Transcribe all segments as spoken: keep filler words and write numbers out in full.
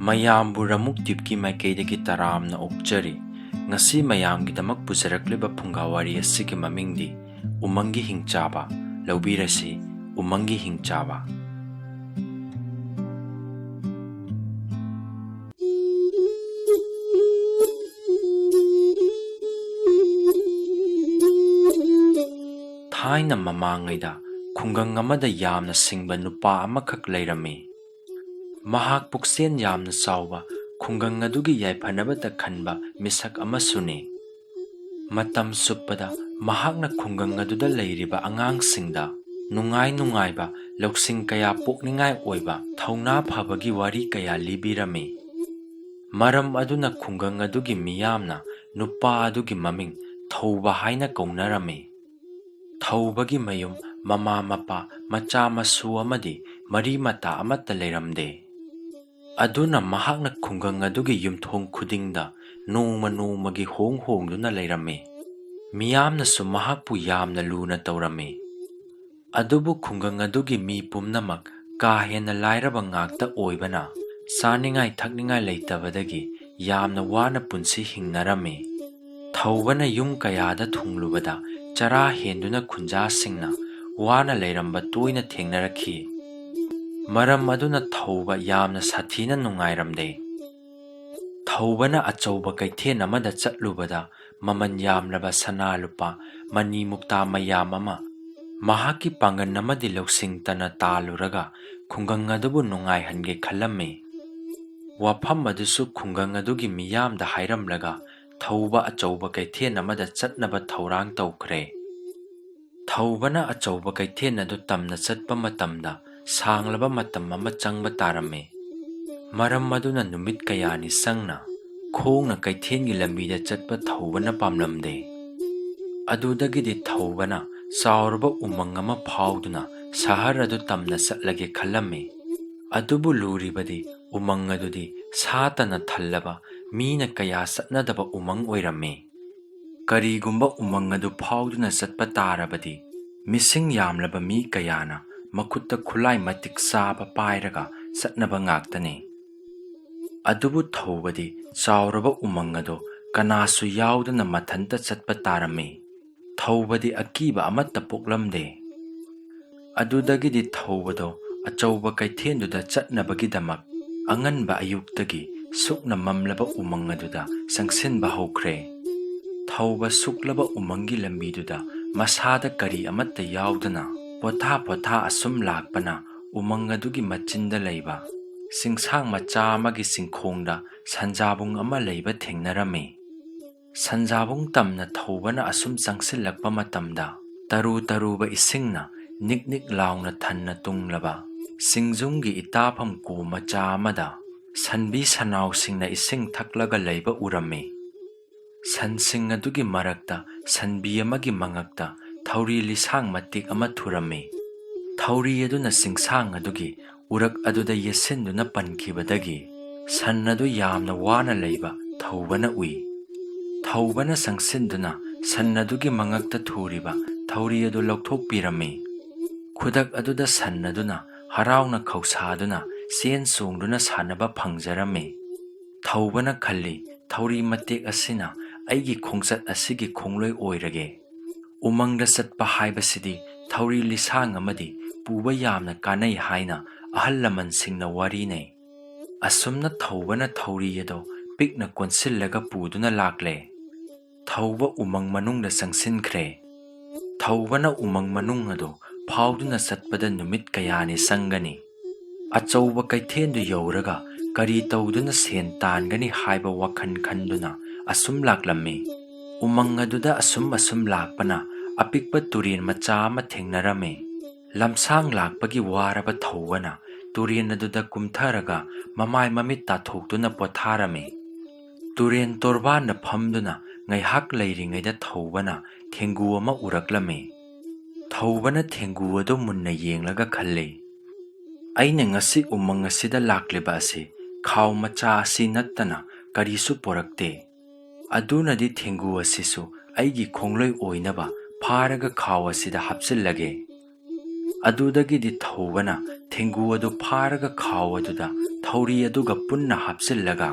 ꯃꯌꯥꯝꯕꯨ ꯔꯃꯨꯛ ꯗꯤꯞꯀꯤ ꯃꯥꯏꯀꯩꯗꯒꯤ ꯇꯔꯥꯝꯅ ꯑꯣꯛꯆꯔꯤ꯫ ꯉꯁꯤ ꯃꯌꯥꯝꯒꯤꯗꯃꯛ ꯄꯨꯖꯔꯛꯂꯤꯕ ꯐꯨꯡꯒꯥ ꯋꯥꯔꯤ ꯑꯁꯤꯒꯤ ꯃꯃꯤꯡꯗꯤ ꯎꯃꯪꯒꯤ ꯍꯤꯡꯆꯥꯕ꯫ ꯂꯧꯕꯤꯔꯁꯤ, ꯎꯃꯪꯒꯤ ꯍꯤꯡꯆꯥꯕ꯫ ꯊꯥꯏꯅ ꯃꯃꯥꯡꯉꯩꯗ ꯈꯨꯡꯒꯪ ꯑꯃꯗ ꯌꯥꯝꯅ ꯁꯤꯡꯕ ꯅꯨꯄꯥ ꯑꯃꯈꯛ ꯂꯩꯔꯝꯃꯤ꯫ ꯃꯍꯥꯛ ꯄꯨꯛꯆꯦꯜ ꯌꯥꯝꯅ ꯆꯥꯎꯕ, ꯈꯨꯡꯒꯪ ꯑꯗꯨꯒꯤ ꯌꯥꯏꯐꯅꯕꯇ ꯈꯟꯕ ꯃꯤꯁꯛ ꯑꯃꯁꯨꯅꯤ꯫ ꯃꯇꯝ ꯆꯨꯞꯄꯗ ꯃꯍꯥꯛꯅ ꯈꯨꯡꯒꯪ ꯑꯗꯨꯗ ꯂꯩꯔꯤꯕ ꯑꯉꯥꯡꯁꯤꯡꯗ ꯅꯨꯡꯉꯥꯏ ꯅꯨꯡꯉꯥꯏꯕ, ꯂꯧꯁꯤꯡ ꯀꯌꯥ ꯄꯣꯛꯅꯤꯡꯉꯥꯏ ꯑꯣꯏꯕ ꯊꯧꯅꯥ ꯐꯕꯒꯤ ꯋꯥꯔꯤ ꯀꯌꯥ ꯂꯤꯕꯤꯔꯝꯃꯤ꯫ ꯃꯔꯝ ꯑꯗꯨꯅ ꯈꯨꯡꯒꯪ ꯑꯗꯨꯒꯤ ꯃꯤꯌꯥꯝꯅ ꯅꯨꯄꯥ ꯑꯗꯨꯒꯤ ꯃꯃꯤꯡ ꯊꯧꯕ ꯍꯥꯏꯅ ꯀꯧꯅꯔꯝꯃꯤ꯫ ꯊꯧꯕꯒꯤ ꯃꯌꯨꯝ, ꯃꯃꯥ ꯃꯄꯥ, ꯃꯆꯥ ꯃꯁꯨ ꯑꯃꯗꯤ ꯃꯔꯤ ꯃꯇꯥ ꯑꯃꯠꯇ ꯂꯩꯔꯝꯗꯦ꯫ ꯑꯗꯨꯅ ꯃꯍꯥꯛꯅ ꯈꯨꯡꯒꯪ ꯑꯗꯨꯒꯤ ꯌꯨꯝꯊꯣꯡ ꯈꯨꯗꯤꯡꯗ ꯅꯣꯡꯃ ꯅꯣꯡꯃꯒꯤ ꯍꯣꯡ ꯍꯣꯡꯗꯨꯅ ꯂꯩꯔꯝꯃꯤ꯫ ꯃꯤꯌꯥꯝꯅꯁꯨ ꯃꯍꯥꯛꯄꯨ ꯌꯥꯝꯅ ꯂꯨꯅ ꯇꯧꯔꯝꯃꯤ꯫ ꯑꯗꯨꯕꯨ ꯈꯨꯡꯒꯪ ꯑꯗꯨꯒꯤ ꯃꯤ ꯄꯨꯝꯅꯃꯛ ꯀꯥ ꯍꯦꯟꯅ ꯂꯥꯏꯔꯕ ꯉꯥꯛꯇ ꯑꯣꯏꯕꯅ, ꯆꯥꯅꯤꯡꯉꯥꯏ ꯊꯛꯅꯤꯡꯉꯥꯏ ꯂꯩꯇꯕꯗꯒꯤ ꯌꯥꯝꯅ ꯋꯥꯅ ꯄꯨꯟꯁꯤ ꯍꯤꯡꯅꯔꯝꯃꯤ꯫ ꯊꯧꯕꯅ ꯌꯨꯝ ꯀꯌꯥꯗ ꯊꯨꯡꯂꯨꯕꯗ, ꯆꯔꯥ ꯍꯦꯟꯗꯨꯅ ꯈꯨꯟꯖꯥꯁꯤꯡꯅ ꯋꯥꯅ ꯂꯩꯔꯝꯕ ꯇꯣꯏꯅ ꯊꯦꯡꯅꯔꯛꯈꯤ꯫ ꯃꯔꯝ ꯑꯗꯨꯅ ꯊꯧꯕ ꯌꯥꯝꯅ ꯁꯥꯊꯤꯅ ꯅꯨꯡꯉꯥꯏꯔꯝꯗꯦ꯫ ꯊꯧꯕꯅ ꯑꯆꯧꯕ ꯀꯩꯊꯦꯜ ꯑꯃꯗ ꯆꯠꯂꯨꯕꯗ, ꯃꯃꯜ ꯌꯥꯝꯂꯕ ꯁꯅꯥ ꯂꯨꯄꯥ, ꯃꯅꯤ ꯃꯨꯛꯇꯥ ꯃꯌꯥꯝ ꯑꯃ, ꯃꯍꯥꯛꯀꯤ ꯄꯥꯡꯒꯜ ꯑꯃꯗꯤ ꯂꯧꯁꯤꯡ ꯇꯅ ꯇꯥꯜꯂꯨꯔꯒ ꯈꯨꯡꯒꯪ ꯑꯗꯨꯕꯨ ꯅꯨꯡꯉꯥꯏꯍꯟꯒꯦ ꯈꯜꯂꯝꯃꯤ꯫ ꯋꯥꯐꯝ ꯑꯗꯨꯁꯨ ꯈꯨꯡꯒꯪ ꯑꯗꯨꯒꯤ ꯃꯤꯌꯥꯝꯗ ꯍꯥꯏꯔꯝꯂꯒ, ꯊꯧꯕ ꯑꯆꯧꯕ ꯀꯩꯊꯦꯜ ꯑꯃꯗ ꯆꯠꯅꯕ ꯊꯧꯔꯥꯡ ꯇꯧꯈ꯭ꯔꯦ꯫ ꯊꯧꯕꯅ ꯑꯆꯧꯕ ꯀꯩꯊꯦꯜ ꯑꯗꯨ ꯇꯝꯅ ꯆꯠꯄ ꯃꯇꯝꯗ, ꯁꯥꯡꯂꯕ ꯃꯇꯝ ꯑꯃ ꯆꯪꯕ ꯇꯥꯔꯝꯃꯤ꯫ ꯃꯔꯝ ꯑꯗꯨꯅ ꯅꯨꯃꯤꯠ ꯀꯌꯥꯅꯤ ꯆꯪꯅ ꯈꯣꯡꯅ ꯀꯩꯊꯦꯜꯒꯤ ꯂꯝꯕꯤꯗ ꯆꯠꯄ ꯊꯧꯕꯅ ꯄꯥꯝꯂꯝꯗꯦ꯫ ꯑꯗꯨꯗꯒꯤꯗꯤ ꯊꯧꯕꯅ ꯆꯥꯎꯔꯕ ꯎꯃꯪ ꯑꯃ ꯐꯥꯎꯗꯨꯅ ꯁꯍꯔ ꯑꯗꯨ ꯇꯝꯅ ꯆꯠꯂꯒꯦ ꯈꯜꯂꯝꯃꯤ꯫ ꯑꯗꯨꯕꯨ ꯂꯨꯔꯤꯕꯗꯤ, ꯎꯃꯪ ꯑꯗꯨꯗꯤ ꯁꯥꯇꯅ ꯊꯜꯂꯕ, ꯃꯤꯅ ꯀꯌꯥ ꯆꯠꯅꯗꯕ ꯎꯃꯪ ꯑꯣꯏꯔꯝꯃꯤ꯫ ꯀꯔꯤꯒꯨꯝꯕ ꯎꯃꯪ ꯑꯗꯨ ꯐꯥꯎꯗꯨꯅ ꯆꯠꯄ ꯇꯥꯔꯕꯗꯤ, ꯃꯤꯁꯤꯡ ꯌꯥꯝꯂꯕ ꯃꯤ ꯀꯌꯥꯅ ꯃꯈꯨꯠꯇ ꯈꯨꯠꯂꯥꯏ ꯃꯇꯤꯛ ꯆꯥꯕ ꯄꯥꯏꯔꯒ ꯆꯠꯅꯕ ꯉꯥꯛꯇꯅꯤ꯫ ꯑꯗꯨꯕꯨ ꯊꯧꯕꯗꯤ ꯆꯥꯎꯔꯕ ꯎꯃꯪ ꯑꯗꯨ ꯀꯅꯥꯁꯨ ꯌꯥꯎꯗꯅ ꯃꯊꯟꯇ ꯆꯠꯄ ꯇꯥꯔꯝꯃꯤ꯫ ꯊꯧꯕꯗꯤ ꯑꯀꯤꯕ ꯑꯃꯠꯇ ꯄꯣꯛꯂꯝꯗꯦ꯫ ꯑꯗꯨꯗꯒꯤꯗꯤ ꯊꯧꯕꯗꯣ ꯑꯆꯧꯕ ꯀꯩꯊꯦꯜꯗꯨꯗ ꯆꯠꯅꯕꯒꯤꯗꯃꯛ ꯑꯉꯟꯕ ꯑꯌꯨꯛꯇꯒꯤ ꯁꯨꯛꯅ ꯃꯝꯂꯕ ꯎꯃꯪ ꯑꯗꯨꯗ ꯆꯪꯁꯤꯟꯕ ꯍꯧꯈ꯭ꯔꯦ꯫ ꯊꯧꯕ ꯁꯨꯛꯂꯕ ꯎꯃꯪꯒꯤ ꯂꯝꯕꯤꯗꯨꯗ ꯃꯁꯥꯗ ꯀꯔꯤ ꯑꯃꯠꯇ ꯌꯥꯎꯗꯅ ꯄꯣꯊꯥ ꯄꯣꯊꯥ ꯑꯁꯨꯝ ꯂꯥꯛꯄꯅ ꯎꯃꯪ ꯑꯗꯨꯒꯤ ꯃꯆꯤꯟꯗ ꯂꯩꯕ ꯆꯤꯡꯁꯥꯡ ꯃꯆꯥ ꯑꯃꯒꯤ ꯆꯤꯡꯈꯣꯡꯗ ꯁꯟꯖꯥꯕꯨꯡ ꯑꯃ ꯂꯩꯕ ꯊꯦꯡꯅꯔꯝꯃꯤ꯫ ꯁꯟꯖꯥꯕꯨꯡ ꯇꯝꯅ ꯊꯧꯕꯅ ꯑꯁꯨꯝ ꯆꯪꯁꯤꯜꯂꯛꯄ ꯃꯇꯝꯗ ꯇꯔꯨ ꯇꯔꯨꯕ ꯏꯁꯤꯡꯅ ꯅꯤꯛ ꯅꯤꯛ ꯂꯥꯎꯅ ꯊꯟꯅ ꯇꯨꯡꯂꯕ ꯁꯤꯡꯖꯨꯝꯒꯤ ꯏꯇꯥꯐꯝ ꯀꯨ ꯃꯆꯥ ꯑꯃꯗ ꯁꯟꯕꯤ ꯁꯟꯅꯥꯎꯁꯤꯡꯅ ꯏꯁꯤꯡ ꯊꯛꯂꯒ ꯂꯩꯕ ꯎꯔꯝꯃꯤ꯫ ꯁꯟꯁꯤꯡ ꯑꯗꯨꯒꯤ ꯃꯔꯛꯇ ꯁꯟꯕꯤ ꯑꯃꯒꯤ ꯃꯉꯛꯇ ꯊꯧꯔꯤ ꯂꯤꯁꯥꯡ ꯃꯇꯦꯛ ꯑꯃ ꯊꯨꯔꯝꯃꯤ꯫ ꯊꯧꯔꯤ ꯑꯗꯨꯅ ꯆꯤꯡꯁꯥꯡ ꯑꯗꯨꯒꯤ ꯎꯔꯛ ꯑꯗꯨꯗ ꯌꯦꯠꯁꯤꯟꯗꯨꯅ ꯄꯟꯈꯤꯕꯗꯒꯤ ꯁꯟ ꯑꯗꯨ ꯌꯥꯝꯅ ꯋꯥꯅ ꯂꯩꯕ ꯊꯧꯕꯅ ꯎꯏ꯫ ꯊꯧꯕꯅ ꯆꯪꯁꯤꯟꯗꯨꯅ ꯁꯟ ꯑꯗꯨꯒꯤ ꯃꯉꯛꯇ ꯊꯨꯔꯤꯕ ꯊꯧꯔꯤ ꯑꯗꯨ ꯂꯧꯊꯣꯛꯄꯤꯔꯝꯃꯤ꯫ ꯈꯨꯗꯛ ꯑꯗꯨꯗ ꯁꯟ ꯑꯗꯨꯅ ꯍꯔꯥꯎꯅ ꯈꯧꯁꯥꯗꯨꯅ ꯆꯦꯟ ꯆꯣꯡꯗꯨꯅ ꯁꯥꯟꯅꯕ ꯐꯪꯖꯔꯝꯃꯤ꯫ ꯊꯧꯕꯅ ꯈꯜꯂꯤ, "ꯊꯧꯔꯤ ꯃꯇꯦꯛ ꯑꯁꯤꯅ ꯑꯩꯒꯤ ꯈꯣꯡꯆꯠ ꯑꯁꯤꯒꯤ ꯈꯣꯡꯂꯣꯏ ꯑꯣꯏꯔꯒꯦ"꯫ ꯎꯃꯪꯗ ꯆꯠꯄ ꯍꯥꯏꯕꯁꯤꯗꯤ ꯊꯧꯔꯤ ꯂꯤꯁꯥꯡ ꯑꯃꯗꯤ ꯄꯨꯕ ꯌꯥꯝꯅ ꯀꯥꯟꯅꯩ ꯍꯥꯏꯅ ꯑꯍꯜ ꯂꯃꯟꯁꯤꯡꯅ ꯋꯥꯔꯤꯅꯩ꯫ ꯑꯁꯨꯝꯅ ꯊꯧꯕꯅ ꯊꯧꯔꯤ ꯑꯗꯨ ꯄꯤꯛꯅ ꯀꯣꯟꯁꯤꯜꯂꯒ ꯄꯨꯗꯨꯅ ꯂꯥꯛꯂꯦ꯫ ꯊꯧꯕ ꯎꯃꯪ ꯃꯅꯨꯡꯗ ꯆꯪꯁꯤꯟꯈ꯭ꯔꯦ꯫ ꯊꯧꯕꯅ ꯎꯃꯪ ꯃꯅꯨꯡ ꯑꯗꯨ ꯐꯥꯎꯗꯨꯅ ꯆꯠꯄꯗ ꯅꯨꯃꯤꯠ ꯀꯌꯥꯅꯤ ꯆꯪꯒꯅꯤ꯫ ꯑꯆꯧꯕ ꯀꯩꯊꯦꯜꯗꯨ ꯌꯧꯔꯒ ꯀꯔꯤ ꯇꯧꯗꯨꯅ ꯁꯦꯟ ꯇꯥꯟꯒꯅꯤ ꯍꯥꯏꯕ ꯋꯥꯈꯜ ꯈꯟꯗꯨꯅ ꯑꯁꯨꯝ ꯂꯥꯛꯂꯝꯃꯤ꯫ ꯎꯃꯪ ꯑꯗꯨꯗ ꯑꯁꯨꯝ ꯑꯁꯨꯝ ꯂꯥꯛꯄꯅ ꯑꯄꯤꯛꯄ ꯇꯨꯔꯦꯟ ꯃꯆꯥ ꯑꯃ ꯊꯦꯡꯅꯔꯝꯃꯤ꯫ ꯂꯝꯁꯥꯡ ꯂꯥꯛꯄꯒꯤ ꯋꯥꯔꯕ ꯊꯧꯕꯅ ꯇꯨꯔꯦꯟ ꯑꯗꯨꯗ ꯀꯨꯝꯊꯔꯒ ꯃꯃꯥꯏ ꯃꯃꯤꯠ ꯇꯥꯊꯣꯛꯇꯨꯅ ꯄꯣꯊꯥꯔꯝꯃꯤ꯫ ꯇꯨꯔꯦꯟ ꯇꯣꯔꯕꯥꯟꯗ ꯐꯝꯗꯨꯅ ꯉꯥꯏꯍꯥꯛ ꯂꯩꯔꯤꯉꯩꯗ ꯊꯧꯕꯅ ꯊꯦꯡꯒꯨ ꯑꯃ ꯎꯔꯛꯂꯝꯃꯤ꯫ ꯊꯧꯕꯅ ꯊꯦꯡꯒꯨ ꯑꯗꯨ ꯃꯨꯟꯅ ꯌꯦꯡꯂꯒ ꯈꯜꯂꯤ, "ꯑꯩꯅ ꯉꯁꯤ ꯎꯃꯪ ꯑꯁꯤꯗ ꯂꯥꯛꯂꯤꯕ ꯑꯁꯤ ꯈꯥꯎ ꯃꯆꯥ ꯑꯁꯤ ꯅꯠꯇꯅ ꯀꯔꯤꯁꯨ ꯄꯣꯔꯛꯇꯦ꯫ ꯑꯗꯨꯅꯗꯤ ꯊꯦꯡꯒꯨ ꯑꯁꯤꯁꯨ ꯑꯩꯒꯤ ꯈꯣꯡꯂꯣꯏ ꯑꯣꯏꯅꯕ ꯐꯥꯔꯒ ꯈꯥꯎ ꯑꯁꯤꯗ ꯍꯥꯞꯆꯤꯜꯂꯒꯦ"꯫ ꯑꯗꯨꯗꯒꯤꯗꯤ ꯊꯧꯕꯅ ꯊꯦꯡꯒꯨ ꯑꯗꯨ ꯐꯥꯔꯒ ꯈꯥꯎ ꯑꯗꯨꯗ ꯊꯧꯔꯤ ꯑꯗꯨꯒ ꯄꯨꯟꯅ ꯍꯥꯞꯆꯤꯜꯂꯒ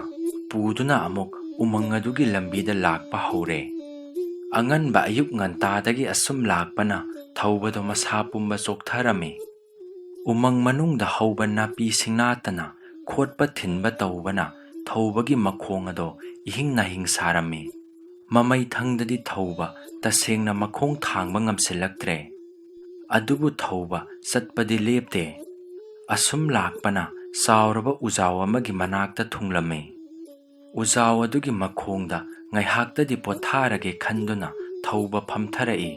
ꯄꯨꯗꯨꯅ ꯑꯃꯨꯛ ꯎꯃꯪ ꯑꯗꯨꯒꯤ ꯂꯝꯕꯤꯗ ꯂꯥꯛꯄ ꯍꯧꯔꯦ꯫ ꯑꯉꯟꯕ ꯑꯌꯨꯛ ꯉꯟꯇꯥꯗꯒꯤ ꯑꯁꯨꯝ ꯂꯥꯛꯄꯅ ꯊꯧꯕꯗꯣ ꯃꯁꯥ ꯄꯨꯝꯕ ꯆꯣꯛꯊꯔꯝꯃꯤ꯫ ꯎꯃꯪ ꯃꯅꯨꯡꯗ ꯍꯧꯕ ꯅꯥꯄꯤ ꯁꯤꯡꯅꯥꯇꯅ ꯈꯣꯠꯄ ꯊꯤꯟꯕ ꯇꯧꯕꯅ ꯊꯧꯕꯒꯤ ꯃꯈꯣꯡ ꯑꯗꯣ ꯏꯍꯤꯡ ꯅꯥꯍꯤꯡ ꯁꯥꯔꯝꯃꯤ꯫ ꯃꯃꯩ ꯊꯪꯗꯗꯤ ꯊꯧꯕ ꯇꯁꯦꯡꯅ ꯃꯈꯣꯡ ꯊꯥꯡꯕ ꯉꯝꯁꯤꯜꯂꯛꯇ꯭ꯔꯦ꯫ ꯑꯗꯨꯕꯨ ꯊꯧꯕ ꯆꯠꯄꯗꯤ ꯂꯦꯞꯇꯦ꯫ ꯑꯁꯨꯝ ꯂꯥꯛꯄꯅ ꯆꯥꯎꯔꯕ ꯎꯖꯥꯎ ꯑꯃꯒꯤ ꯃꯅꯥꯛꯇ ꯊꯨꯡꯂꯝꯃꯤ꯫ ꯎꯖꯥꯎ ꯑꯗꯨꯒꯤ ꯃꯈꯣꯡꯗ ꯉꯥꯏꯍꯥꯛꯇꯗꯤ ꯄꯣꯊꯥꯔꯒꯦ ꯈꯟꯗꯨꯅ ꯊꯧꯕ ꯐꯝꯊꯔꯛꯏ꯫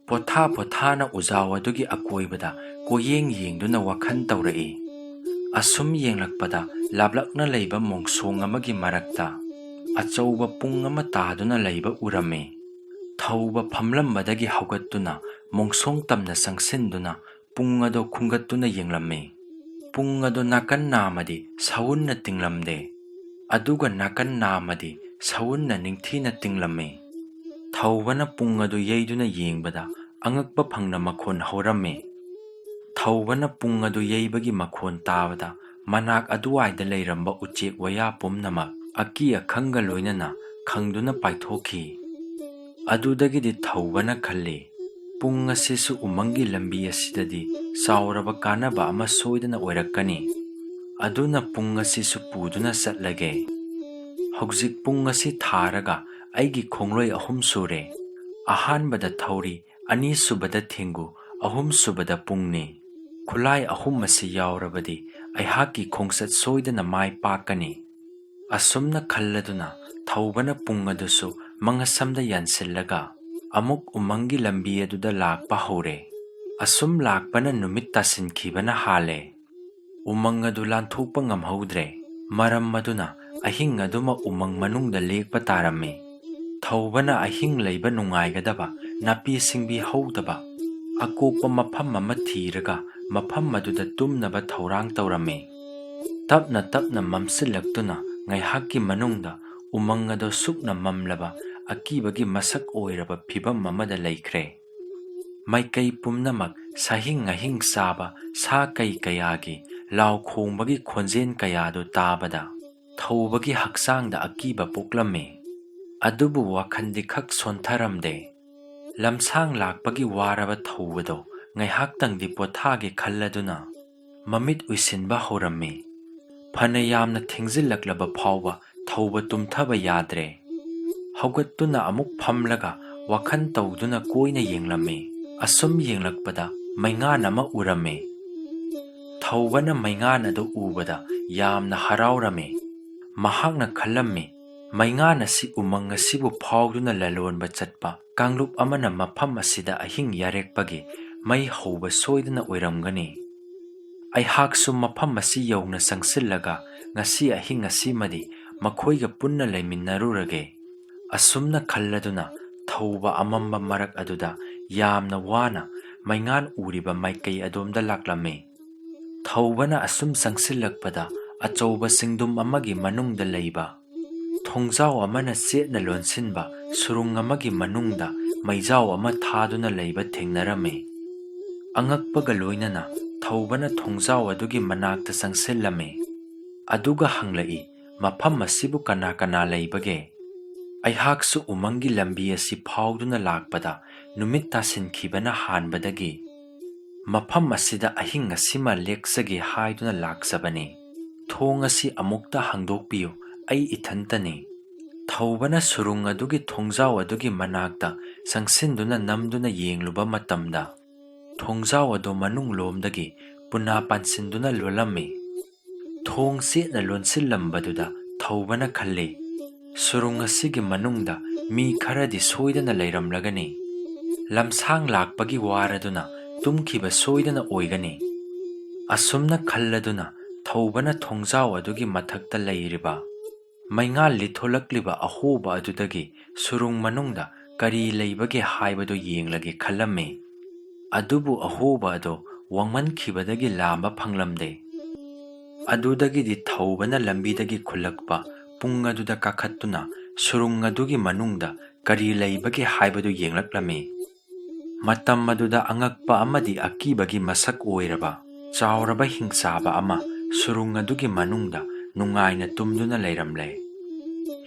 ꯄꯣꯊꯥ ꯄꯣꯊꯥꯅ ꯎꯖꯥꯎ ꯑꯗꯨꯒꯤ ꯑꯀꯣꯏꯕꯗ ꯀꯣꯌꯦꯡ ꯌꯦꯡꯗꯨꯅ ꯋꯥꯈꯜ ꯇꯧꯔꯛꯏ꯫ ꯑꯁꯨꯝ ꯌꯦꯡꯂꯛꯄꯗ ꯂꯥꯞꯂꯛꯅ ꯂꯩꯕ ꯃꯣꯡꯁꯣꯡ ꯑꯃꯒꯤ ꯃꯔꯛꯇ ꯑꯆꯧꯕ ꯄꯨꯡ ꯑꯃ ꯇꯥꯗꯨꯅ ꯂꯩꯕ ꯎꯔꯝꯃꯤ꯫ ꯊꯧꯕ ꯐꯝꯂꯝꯕꯗꯒꯤ ꯍꯧꯒꯠꯇꯨꯅ ꯃꯣꯡꯁꯣꯡ ꯇꯝꯅ ꯆꯪꯁꯤꯟꯗꯨꯅ ꯄꯨꯡ ꯑꯗꯣ ꯈꯨꯝꯒꯠꯇꯨꯅ ꯌꯦꯡꯂꯝꯃꯤ꯫ ꯄꯨꯡ ꯑꯗꯣ ꯅꯥꯀꯟ ꯅꯥꯝꯃꯗꯤ ꯁꯎꯟꯅ ꯇꯤꯡꯂꯝꯗꯦ, ꯑꯗꯨꯒ ꯅꯥꯀꯟ ꯅꯥꯝꯃꯗꯤ ꯁꯎꯟꯅ ꯅꯤꯡꯊꯤꯅ ꯇꯤꯡꯂꯝꯃꯤ꯫ ꯊꯧꯕꯅ ꯄꯨꯡ ꯑꯗꯨ ꯌꯩꯗꯨꯅ ꯌꯦꯡꯕꯗ ꯑꯉꯛꯄ ꯐꯪꯅ ꯃꯈꯣꯟ ꯍꯧꯔꯝꯃꯤ꯫ ꯊꯧꯕꯅ ꯄꯨꯡ ꯑꯗꯨ ꯌꯩꯕꯒꯤ ꯃꯈꯣꯟ ꯇꯥꯕꯗ ꯃꯅꯥꯛ ꯑꯗꯨꯋꯥꯏꯗ ꯂꯩꯔꯝꯕ ꯎꯆꯦꯛ ꯋꯥꯌꯥ ꯄꯨꯝꯅꯃꯛ ꯑꯀꯤ ꯑꯈꯪꯒ ꯂꯣꯏꯅꯅ ꯈꯪꯗꯨꯅ ꯄꯥꯏꯊꯣꯛꯈꯤ꯫ ꯑꯗꯨꯗꯒꯤꯗꯤ ꯊꯧꯕꯅ ꯈꯜꯂꯤ, "ꯄꯨꯡ ꯑꯁꯤꯁꯨ ꯎꯃꯪꯒꯤ ꯂꯝꯕꯤ ꯑꯁꯤꯗꯗꯤ ꯆꯥꯎꯔꯕ ꯀꯥꯟꯅꯕ ꯑꯃ ꯁꯣꯏꯗꯅ ꯑꯣꯏꯔꯛꯀꯅꯤ꯫ ꯑꯗꯨꯅ ꯄꯨꯡ ꯑꯁꯤꯁꯨ ꯄꯨꯗꯨꯅ ꯆꯠꯂꯒꯦ꯫ ꯍꯧꯖꯤꯛ ꯄꯨꯡ ꯑꯁꯤ ꯊꯥꯔꯒ ꯑꯩꯒꯤ ꯈꯣꯡꯂꯣꯏ ꯑꯍꯨꯝ ꯁꯨꯔꯦ꯫ ꯑꯍꯥꯟꯕꯗ ꯊꯧꯔꯤ, ꯑꯅꯤꯁꯨꯕꯗ ꯊꯦꯡꯒꯨ, ꯑꯍꯨꯝꯁꯨꯕꯗ ꯄꯨꯡꯅꯤ꯫ ꯈꯨꯠꯂꯥꯏ ꯑꯍꯨꯝ ꯑꯁꯤ ꯌꯥꯎꯔꯕꯗꯤ ꯑꯩꯍꯥꯛꯀꯤ ꯈꯣꯡꯆꯠ ꯁꯣꯏꯗꯅ ꯃꯥꯏ ꯄꯥꯛꯀꯅꯤ꯫" ꯑꯁꯨꯝꯅ ꯈꯜꯂꯗꯨꯅ ꯊꯧꯕꯅ ꯄꯨꯡ ꯑꯗꯨꯁꯨ ꯃꯉꯁꯝꯗ ꯌꯥꯟꯁꯤꯜꯂꯒ ꯑꯃꯨꯛ ꯎꯃꯪꯒꯤ ꯂꯝꯕꯤ ꯑꯗꯨꯗ ꯂꯥꯛꯄ ꯍꯧꯔꯦ꯫ ꯑꯁꯨꯝ ꯂꯥꯛꯄꯅ ꯅꯨꯃꯤꯠ ꯇꯥꯁꯤꯟꯈꯤꯕꯅ ꯍꯥꯜꯂꯦ꯫ ꯎꯃꯪ ꯑꯗꯨ ꯂꯥꯟꯊꯣꯛꯄ ꯉꯝꯍꯧꯗ꯭ꯔꯦ꯫ ꯃꯔꯝ ꯑꯗꯨꯅ ꯑꯍꯤꯡ ꯑꯗꯨꯃꯛ ꯎꯃꯪ ꯃꯅꯨꯡꯗ ꯂꯦꯛꯄ ꯇꯥꯔꯝꯃꯤ꯫ ꯊꯧꯕꯅ ꯑꯍꯤꯡ ꯂꯩꯕ ꯅꯨꯡꯉꯥꯏꯒꯗꯕ ꯅꯥꯄꯤ ꯁꯤꯡꯕꯤ ꯍꯧꯗꯕ ꯑꯀꯣꯛꯄ ꯃꯐꯝ ꯑꯃ ꯊꯤꯔꯒ ꯃꯐꯝ ꯑꯗꯨꯗ ꯇꯨꯝꯅꯕ ꯊꯧꯔꯥꯡ ꯇꯧꯔꯝꯃꯤ꯫ ꯇꯞꯅ ꯇꯞꯅ ꯃꯝꯁꯤꯜꯂꯛꯇꯨꯅ ꯉꯥꯏꯍꯥꯛꯀꯤ ꯃꯅꯨꯡꯗ ꯎꯃꯪ ꯑꯗꯨ ꯁꯨꯞꯅ ꯃꯝꯂꯕ ꯑꯀꯤꯕꯒꯤ ꯃꯁꯛ ꯑꯣꯏꯔꯕ ꯐꯤꯚꯝ ꯑꯃꯗ ꯂꯩꯈ꯭ꯔꯦ꯫ ꯃꯥꯏꯀꯩ ꯄꯨꯝꯅꯃꯛ ꯁꯥꯍꯤꯡ ꯉꯥꯍꯤꯡ ꯆꯥꯕ ꯁꯥ ꯀꯩ ꯀꯌꯥꯒꯤ ꯂꯥꯎ ꯈꯣꯡꯕꯒꯤ ꯈꯣꯟꯖꯦꯜ ꯀꯌꯥꯗꯨ ꯇꯥꯕꯗ ꯊꯧꯕꯒꯤ ꯍꯛꯆꯥꯡꯗ ꯑꯀꯤꯕ ꯄꯣꯛꯂꯝꯃꯤ꯫ ꯑꯗꯨꯕꯨ ꯋꯥꯈꯜꯗꯤ ꯈꯛ ꯁꯣꯟꯊꯔꯝꯗꯦ꯫ ꯂꯝꯁꯥꯡ ꯂꯥꯛꯄꯒꯤ ꯋꯥꯔꯕ ꯊꯧꯕꯗꯣ ꯉꯥꯏꯍꯥꯛꯇꯪꯗꯤ ꯄꯣꯊꯥꯒꯦ ꯈꯜꯂꯗꯨꯅ ꯃꯃꯤꯠ ꯎꯏꯁꯤꯟꯕ ꯍꯧꯔꯝꯃꯤ꯫ ꯐꯅ ꯌꯥꯝꯅ ꯊꯦꯡꯖꯤꯜꯂꯛꯂꯕ ꯐꯥꯎꯕ ꯊꯧꯕ ꯇꯨꯝꯊꯕ ꯌꯥꯗ꯭ꯔꯦ꯫ ꯍꯧꯒꯠꯇꯨꯅ ꯑꯃꯨꯛ ꯐꯝꯂꯒ ꯋꯥꯈꯜ ꯇꯧꯗꯨꯅ ꯀꯣꯏꯅ ꯌꯦꯡꯂꯝꯃꯤ꯫ ꯑꯁꯨꯝ ꯌꯦꯡꯂꯛꯄꯗ ꯃꯩꯉꯥꯟ ꯑꯃ ꯎꯔꯝꯃꯤ꯫ ꯊꯧꯕꯅ ꯃꯩꯉꯥꯟ ꯑꯗꯨ ꯎꯕꯗ ꯌꯥꯝꯅ ꯍꯔꯥꯎꯔꯝꯃꯤ꯫ ꯃꯍꯥꯛꯅ ꯈꯜꯂꯝꯃꯤ, "ꯃꯩꯉꯥꯟ ꯑꯁꯤ ꯎꯃꯪ ꯑꯁꯤꯕꯨ ꯐꯥꯎꯗꯨꯅ ꯂꯂꯣꯟꯕ ꯆꯠꯄ ꯀꯥꯡꯂꯨꯞ ꯑꯃꯅ ꯃꯐꯝ ꯑꯁꯤꯗ ꯑꯍꯤꯡ ꯌꯥꯔꯦꯛꯄꯒꯤ ꯃꯩ ꯍꯧꯕ ꯁꯣꯏꯗꯅ ꯑꯣꯏꯔꯝꯒꯅꯤ꯫ ꯑꯩꯍꯥꯛꯁꯨ ꯃꯐꯝ ꯑꯁꯤ ꯌꯧꯅ ꯆꯪꯁꯤꯜꯂꯒ ꯉꯁꯤ ꯑꯍꯤꯡ ꯑꯁꯤꯃꯗꯤ ꯃꯈꯣꯏꯒ ꯄꯨꯟꯅ ꯂꯩꯃꯤꯟꯅꯔꯨꯔꯒꯦ"꯫ ꯑꯁꯨꯝꯅ ꯈꯜꯂꯗꯨꯅ ꯊꯧꯕ ꯑꯃꯝꯕ ꯃꯔꯛ ꯑꯗꯨꯗ ꯌꯥꯝꯅ ꯋꯥꯅ ꯃꯩꯉꯥꯟ ꯎꯔꯤꯕ ꯃꯥꯏꯀꯩ ꯑꯗꯣꯝꯗ ꯂꯥꯛꯂꯝꯃꯤ꯫ ꯊꯧꯕꯅ ꯑꯁꯨꯝ ꯆꯪꯁꯤꯜꯂꯛꯄꯗ ꯑꯆꯧꯕ ꯆꯤꯡꯗꯨꯝ ꯑꯃꯒꯤ ꯃꯅꯨꯡꯗ ꯂꯩꯕ ꯊꯣꯡꯖꯥꯎ ꯑꯃꯅ ꯆꯦꯠꯅ ꯂꯣꯟꯁꯤꯟꯕ ꯁꯨꯔꯨꯡ ꯑꯃꯒꯤ ꯃꯅꯨꯡꯗ ꯃꯩꯖꯥꯎ ꯑꯃ ꯊꯥꯗꯨꯅ ꯂꯩꯕ ꯊꯦꯡꯅꯔꯝꯃꯤ꯫ ꯑꯉꯛꯄꯒ ꯂꯣꯏꯅꯅ ꯊꯧꯕꯅ ꯊꯣꯡꯖꯥꯎ ꯑꯗꯨꯒꯤ ꯃꯅꯥꯛꯇ ꯆꯪꯁꯤꯜꯂꯝꯃꯤ꯫ ꯑꯗꯨꯒ ꯍꯪꯂꯛꯏ, "ꯃꯐꯝ ꯑꯁꯤꯕꯨ ꯀꯅꯥ ꯀꯅꯥ ꯂꯩꯕꯒꯦ? ꯑꯩꯍꯥꯛꯁꯨ ꯎꯃꯪꯒꯤ ꯂꯝꯕꯤ ꯑꯁꯤ ꯐꯥꯎꯗꯨꯅ ꯂꯥꯛꯄꯗ ꯅꯨꯃꯤꯠ ꯇꯥꯁꯤꯟꯈꯤꯕꯅ ꯍꯥꯟꯕꯗꯒꯤ ꯃꯐꯝ ꯑꯁꯤꯗ ꯑꯍꯤꯡ ꯑꯁꯤꯃ ꯂꯦꯛꯆꯒꯦ ꯍꯥꯏꯗꯨꯅ ꯂꯥꯛꯆꯕꯅꯤ꯫ ꯊꯣꯡ ꯑꯁꯤ ꯑꯃꯨꯛꯇ ꯍꯥꯡꯗꯣꯛꯄꯤꯌꯨ, ꯑꯩ ꯏꯊꯟꯇꯅꯤ"꯫ ꯊꯧꯕꯅ ꯁꯨꯔꯨꯡ ꯑꯗꯨꯒꯤ ꯊꯣꯡꯖꯥꯎ ꯑꯗꯨꯒꯤ ꯃꯅꯥꯛꯇ ꯆꯪꯁꯤꯟꯗꯨꯅ ꯅꯝꯗꯨꯅ ꯌꯦꯡꯂꯨꯕ ꯃꯇꯝꯗ, ꯊꯣꯡꯖꯥꯎ ꯑꯗꯨ ꯃꯅꯨꯡ ꯂꯣꯝꯗꯒꯤ ꯄꯨꯅꯥ ꯄꯥꯟꯁꯤꯟꯗꯨꯅ ꯂꯣꯜꯂꯝꯃꯤ꯫ ꯊꯣꯡ ꯆꯦꯠꯅ ꯂꯣꯟꯁꯤꯜꯂꯝꯕꯗꯨꯗ ꯊꯧꯕꯅ ꯈꯜꯂꯤ, "ꯁꯨꯔꯨꯡ ꯑꯁꯤꯒꯤ ꯃꯅꯨꯡꯗ ꯃꯤ ꯈꯔꯗꯤ ꯁꯣꯏꯗꯅ ꯂꯩꯔꯝꯂꯒꯅꯤ꯫ ꯂꯝꯁꯥꯡ ꯂꯥꯛꯄꯒꯤ ꯋꯥꯔꯗꯨꯅ ꯇꯨꯝꯈꯤꯕ ꯁꯣꯏꯗꯅ ꯑꯣꯏꯒꯅꯤ"꯫ ꯑꯁꯨꯝꯅ ꯈꯜꯂꯗꯨꯅ ꯊꯧꯕꯅ ꯊꯣꯡꯖꯥꯎ ꯑꯗꯨꯒꯤ ꯃꯊꯛꯇ ꯂꯩꯔꯤꯕ ꯃꯩꯉꯥꯜ ꯂꯤꯊꯣꯂꯛꯂꯤꯕ ꯑꯍꯣꯕ ꯑꯗꯨꯗꯒꯤ ꯁꯨꯔꯨꯡ ꯃꯅꯨꯡꯗ ꯀꯔꯤ ꯂꯩꯕꯒꯦ ꯍꯥꯏꯕꯗꯨ ꯌꯦꯡꯂꯒꯦ ꯈꯜꯂꯝꯃꯤ꯫ ꯑꯗꯨꯕꯨ ꯑꯍꯣꯕ ꯑꯗꯨ ꯋꯥꯡꯃꯟꯈꯤꯕꯗꯒꯤ ꯂꯥꯝꯕ ꯐꯪꯂꯝꯗꯦ꯫ ꯑꯗꯨꯗꯒꯤꯗꯤ ꯊꯧꯕꯅ ꯂꯝꯕꯤꯗꯒꯤ ꯈꯨꯜꯂꯛꯄ ꯄꯨꯡ ꯑꯗꯨꯗ ꯀꯥꯈꯠꯇꯨꯅ ꯁꯨꯔꯨꯡ ꯑꯗꯨꯒꯤ ꯃꯅꯨꯡꯗ ꯀꯔꯤ ꯂꯩꯕꯒꯦ ꯍꯥꯏꯕꯗꯨ ꯌꯦꯡꯂꯛꯂꯝꯃꯤ꯫ ꯃꯇꯝ ꯑꯗꯨꯗ ꯑꯉꯛꯄ ꯑꯃꯗꯤ ꯑꯀꯤꯕꯒꯤ ꯃꯁꯛ ꯑꯣꯏꯔꯕ ꯆꯥꯎꯔꯕ ꯍꯤꯡꯆꯥꯕ ꯑꯃ ꯁꯨꯔꯨꯡ ꯑꯗꯨꯒꯤ ꯃꯅꯨꯡꯗ ꯅꯨꯡꯉꯥꯏꯅ ꯇꯨꯝꯗꯨꯅ ꯂꯩꯔꯝꯂꯦ꯫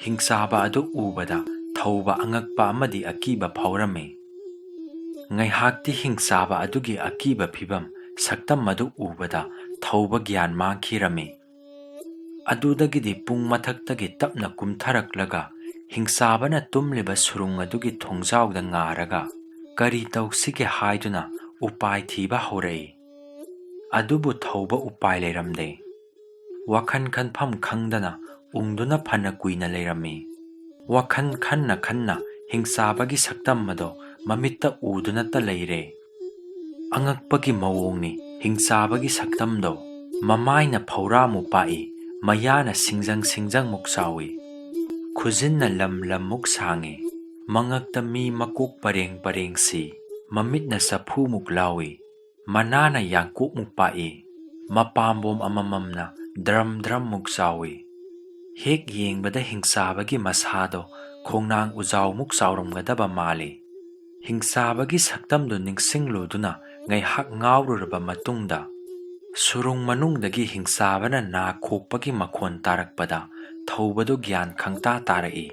ꯍꯤꯡꯆꯥꯕ ꯑꯗꯨ ꯎꯕꯗ ꯊꯧꯕ ꯑꯉꯛꯄ ꯑꯃꯗꯤ ꯑꯀꯤꯕ ꯐꯥꯎꯔꯝꯃꯤ꯫ ꯉꯥꯏꯍꯥꯛꯇꯤ ꯍꯤꯡꯆꯥꯕ ꯑꯗꯨꯒꯤ ꯑꯀꯤꯕ ꯐꯤꯚꯝ ꯁꯛꯇꯝ ꯑꯗꯨ ꯎꯕꯗ ꯊꯧꯕ ꯒ꯭ꯌꯥꯟ ꯃꯥꯡꯈꯤꯔꯝꯃꯤ꯫ ꯑꯗꯨꯗꯒꯤꯗꯤ ꯄꯨꯡ ꯃꯊꯛꯇꯒꯤ ꯇꯞꯅ ꯀꯨꯝꯊꯔꯛꯂꯒ ꯍꯤꯡꯆꯥꯕꯅ ꯇꯨꯝꯂꯤꯕ ꯁꯨꯔꯨꯡ ꯑꯗꯨꯒꯤ ꯊꯣꯡꯖꯥꯎꯗ ꯉꯥꯔꯒ ꯀꯔꯤ ꯇꯧꯁꯤꯒꯦ ꯍꯥꯏꯗꯨꯅ ꯎꯄꯥꯏ ꯊꯤꯕ ꯍꯧꯔꯛꯏ꯫ ꯑꯗꯨꯕꯨ ꯊꯧꯕ ꯎꯄꯥꯏ ꯂꯩꯔꯝꯗꯦ꯫ ꯋꯥꯈꯜ ꯈꯟꯐꯝ ꯈꯪꯗꯅ ꯎꯪꯗꯨꯅ ꯐꯅ ꯀꯨꯏꯅ ꯂꯩꯔꯝꯃꯤ꯫ ꯋꯥꯈꯜ ꯈꯟꯅ ꯈꯟꯅ ꯍꯤꯡꯆꯥꯕꯒꯤ ꯁꯛꯇꯝ ꯑꯗꯣ ꯃꯃꯤꯠꯇ ꯎꯗꯨꯅꯇ ꯂꯩꯔꯦ꯫ ꯑꯉꯛꯄꯒꯤ ꯃꯑꯣꯡꯅꯤ ꯍꯤꯡꯆꯥꯕꯒꯤ ꯁꯛꯇꯝꯗꯣ꯫ ꯃꯃꯥꯏꯅ ꯐꯧꯔꯥꯃꯨꯛ ꯄꯥꯛꯏ, ꯃꯌꯥꯅ ꯁꯤꯡꯖꯪ ꯁꯤꯡꯖꯪꯃꯨꯛ ꯆꯥꯎꯏ, ꯈꯨꯖꯤꯟꯅ ꯂꯝ ꯂꯝꯃꯨꯛ ꯁꯥꯡꯉꯤ, ꯃꯉꯛꯇ ꯃꯤ ꯃꯀꯣꯛ ꯄꯔꯦꯡ ꯄꯔꯦꯡ ꯁꯤ, ꯃꯃꯤꯠꯅ ꯆꯐꯨꯃꯨꯛ ꯂꯥꯎꯏ, ꯃꯅꯥꯅ ꯌꯥꯡꯀꯣꯛꯃꯨꯛ ꯄꯥꯛꯏ, ꯃꯄꯥꯝꯕꯣꯝ ꯑꯃꯃꯝꯅ ꯗ꯭ꯔꯝ ꯗ꯭ꯔꯝꯃꯨꯛ ꯆꯥꯎꯏ꯫ ꯍꯦꯛ ꯌꯦꯡꯕꯗ ꯍꯤꯡꯆꯥꯕꯒꯤ ꯃꯁꯥꯗꯣ ꯈꯣꯡꯅꯥꯡ ꯎꯖꯥꯎꯃꯨꯛ ꯆꯥꯎꯔꯝꯒꯗꯕ ꯃꯥꯜꯂꯤ꯫ ꯍꯤꯡꯆꯥꯕꯒꯤ ꯁꯛꯇꯝꯗꯨ ꯅꯤꯡꯁꯤꯡꯂꯨꯗꯨꯅ ꯉꯥꯏꯍꯥꯛ ꯉꯥꯎꯔꯨꯔꯕ ꯃꯇꯨꯡꯗ, ꯁꯨꯔꯨꯡ ꯃꯅꯨꯡꯗꯒꯤ ꯍꯤꯡꯆꯥꯕꯅ ꯅꯥ ꯈꯣꯛꯄꯒꯤ ꯃꯈꯣꯟ ꯇꯥꯔꯛꯄꯗ ꯊꯧꯕꯗꯨ ꯒ꯭ꯌꯥꯟ ꯈꯪꯇꯥ ꯇꯥꯔꯛꯏ꯫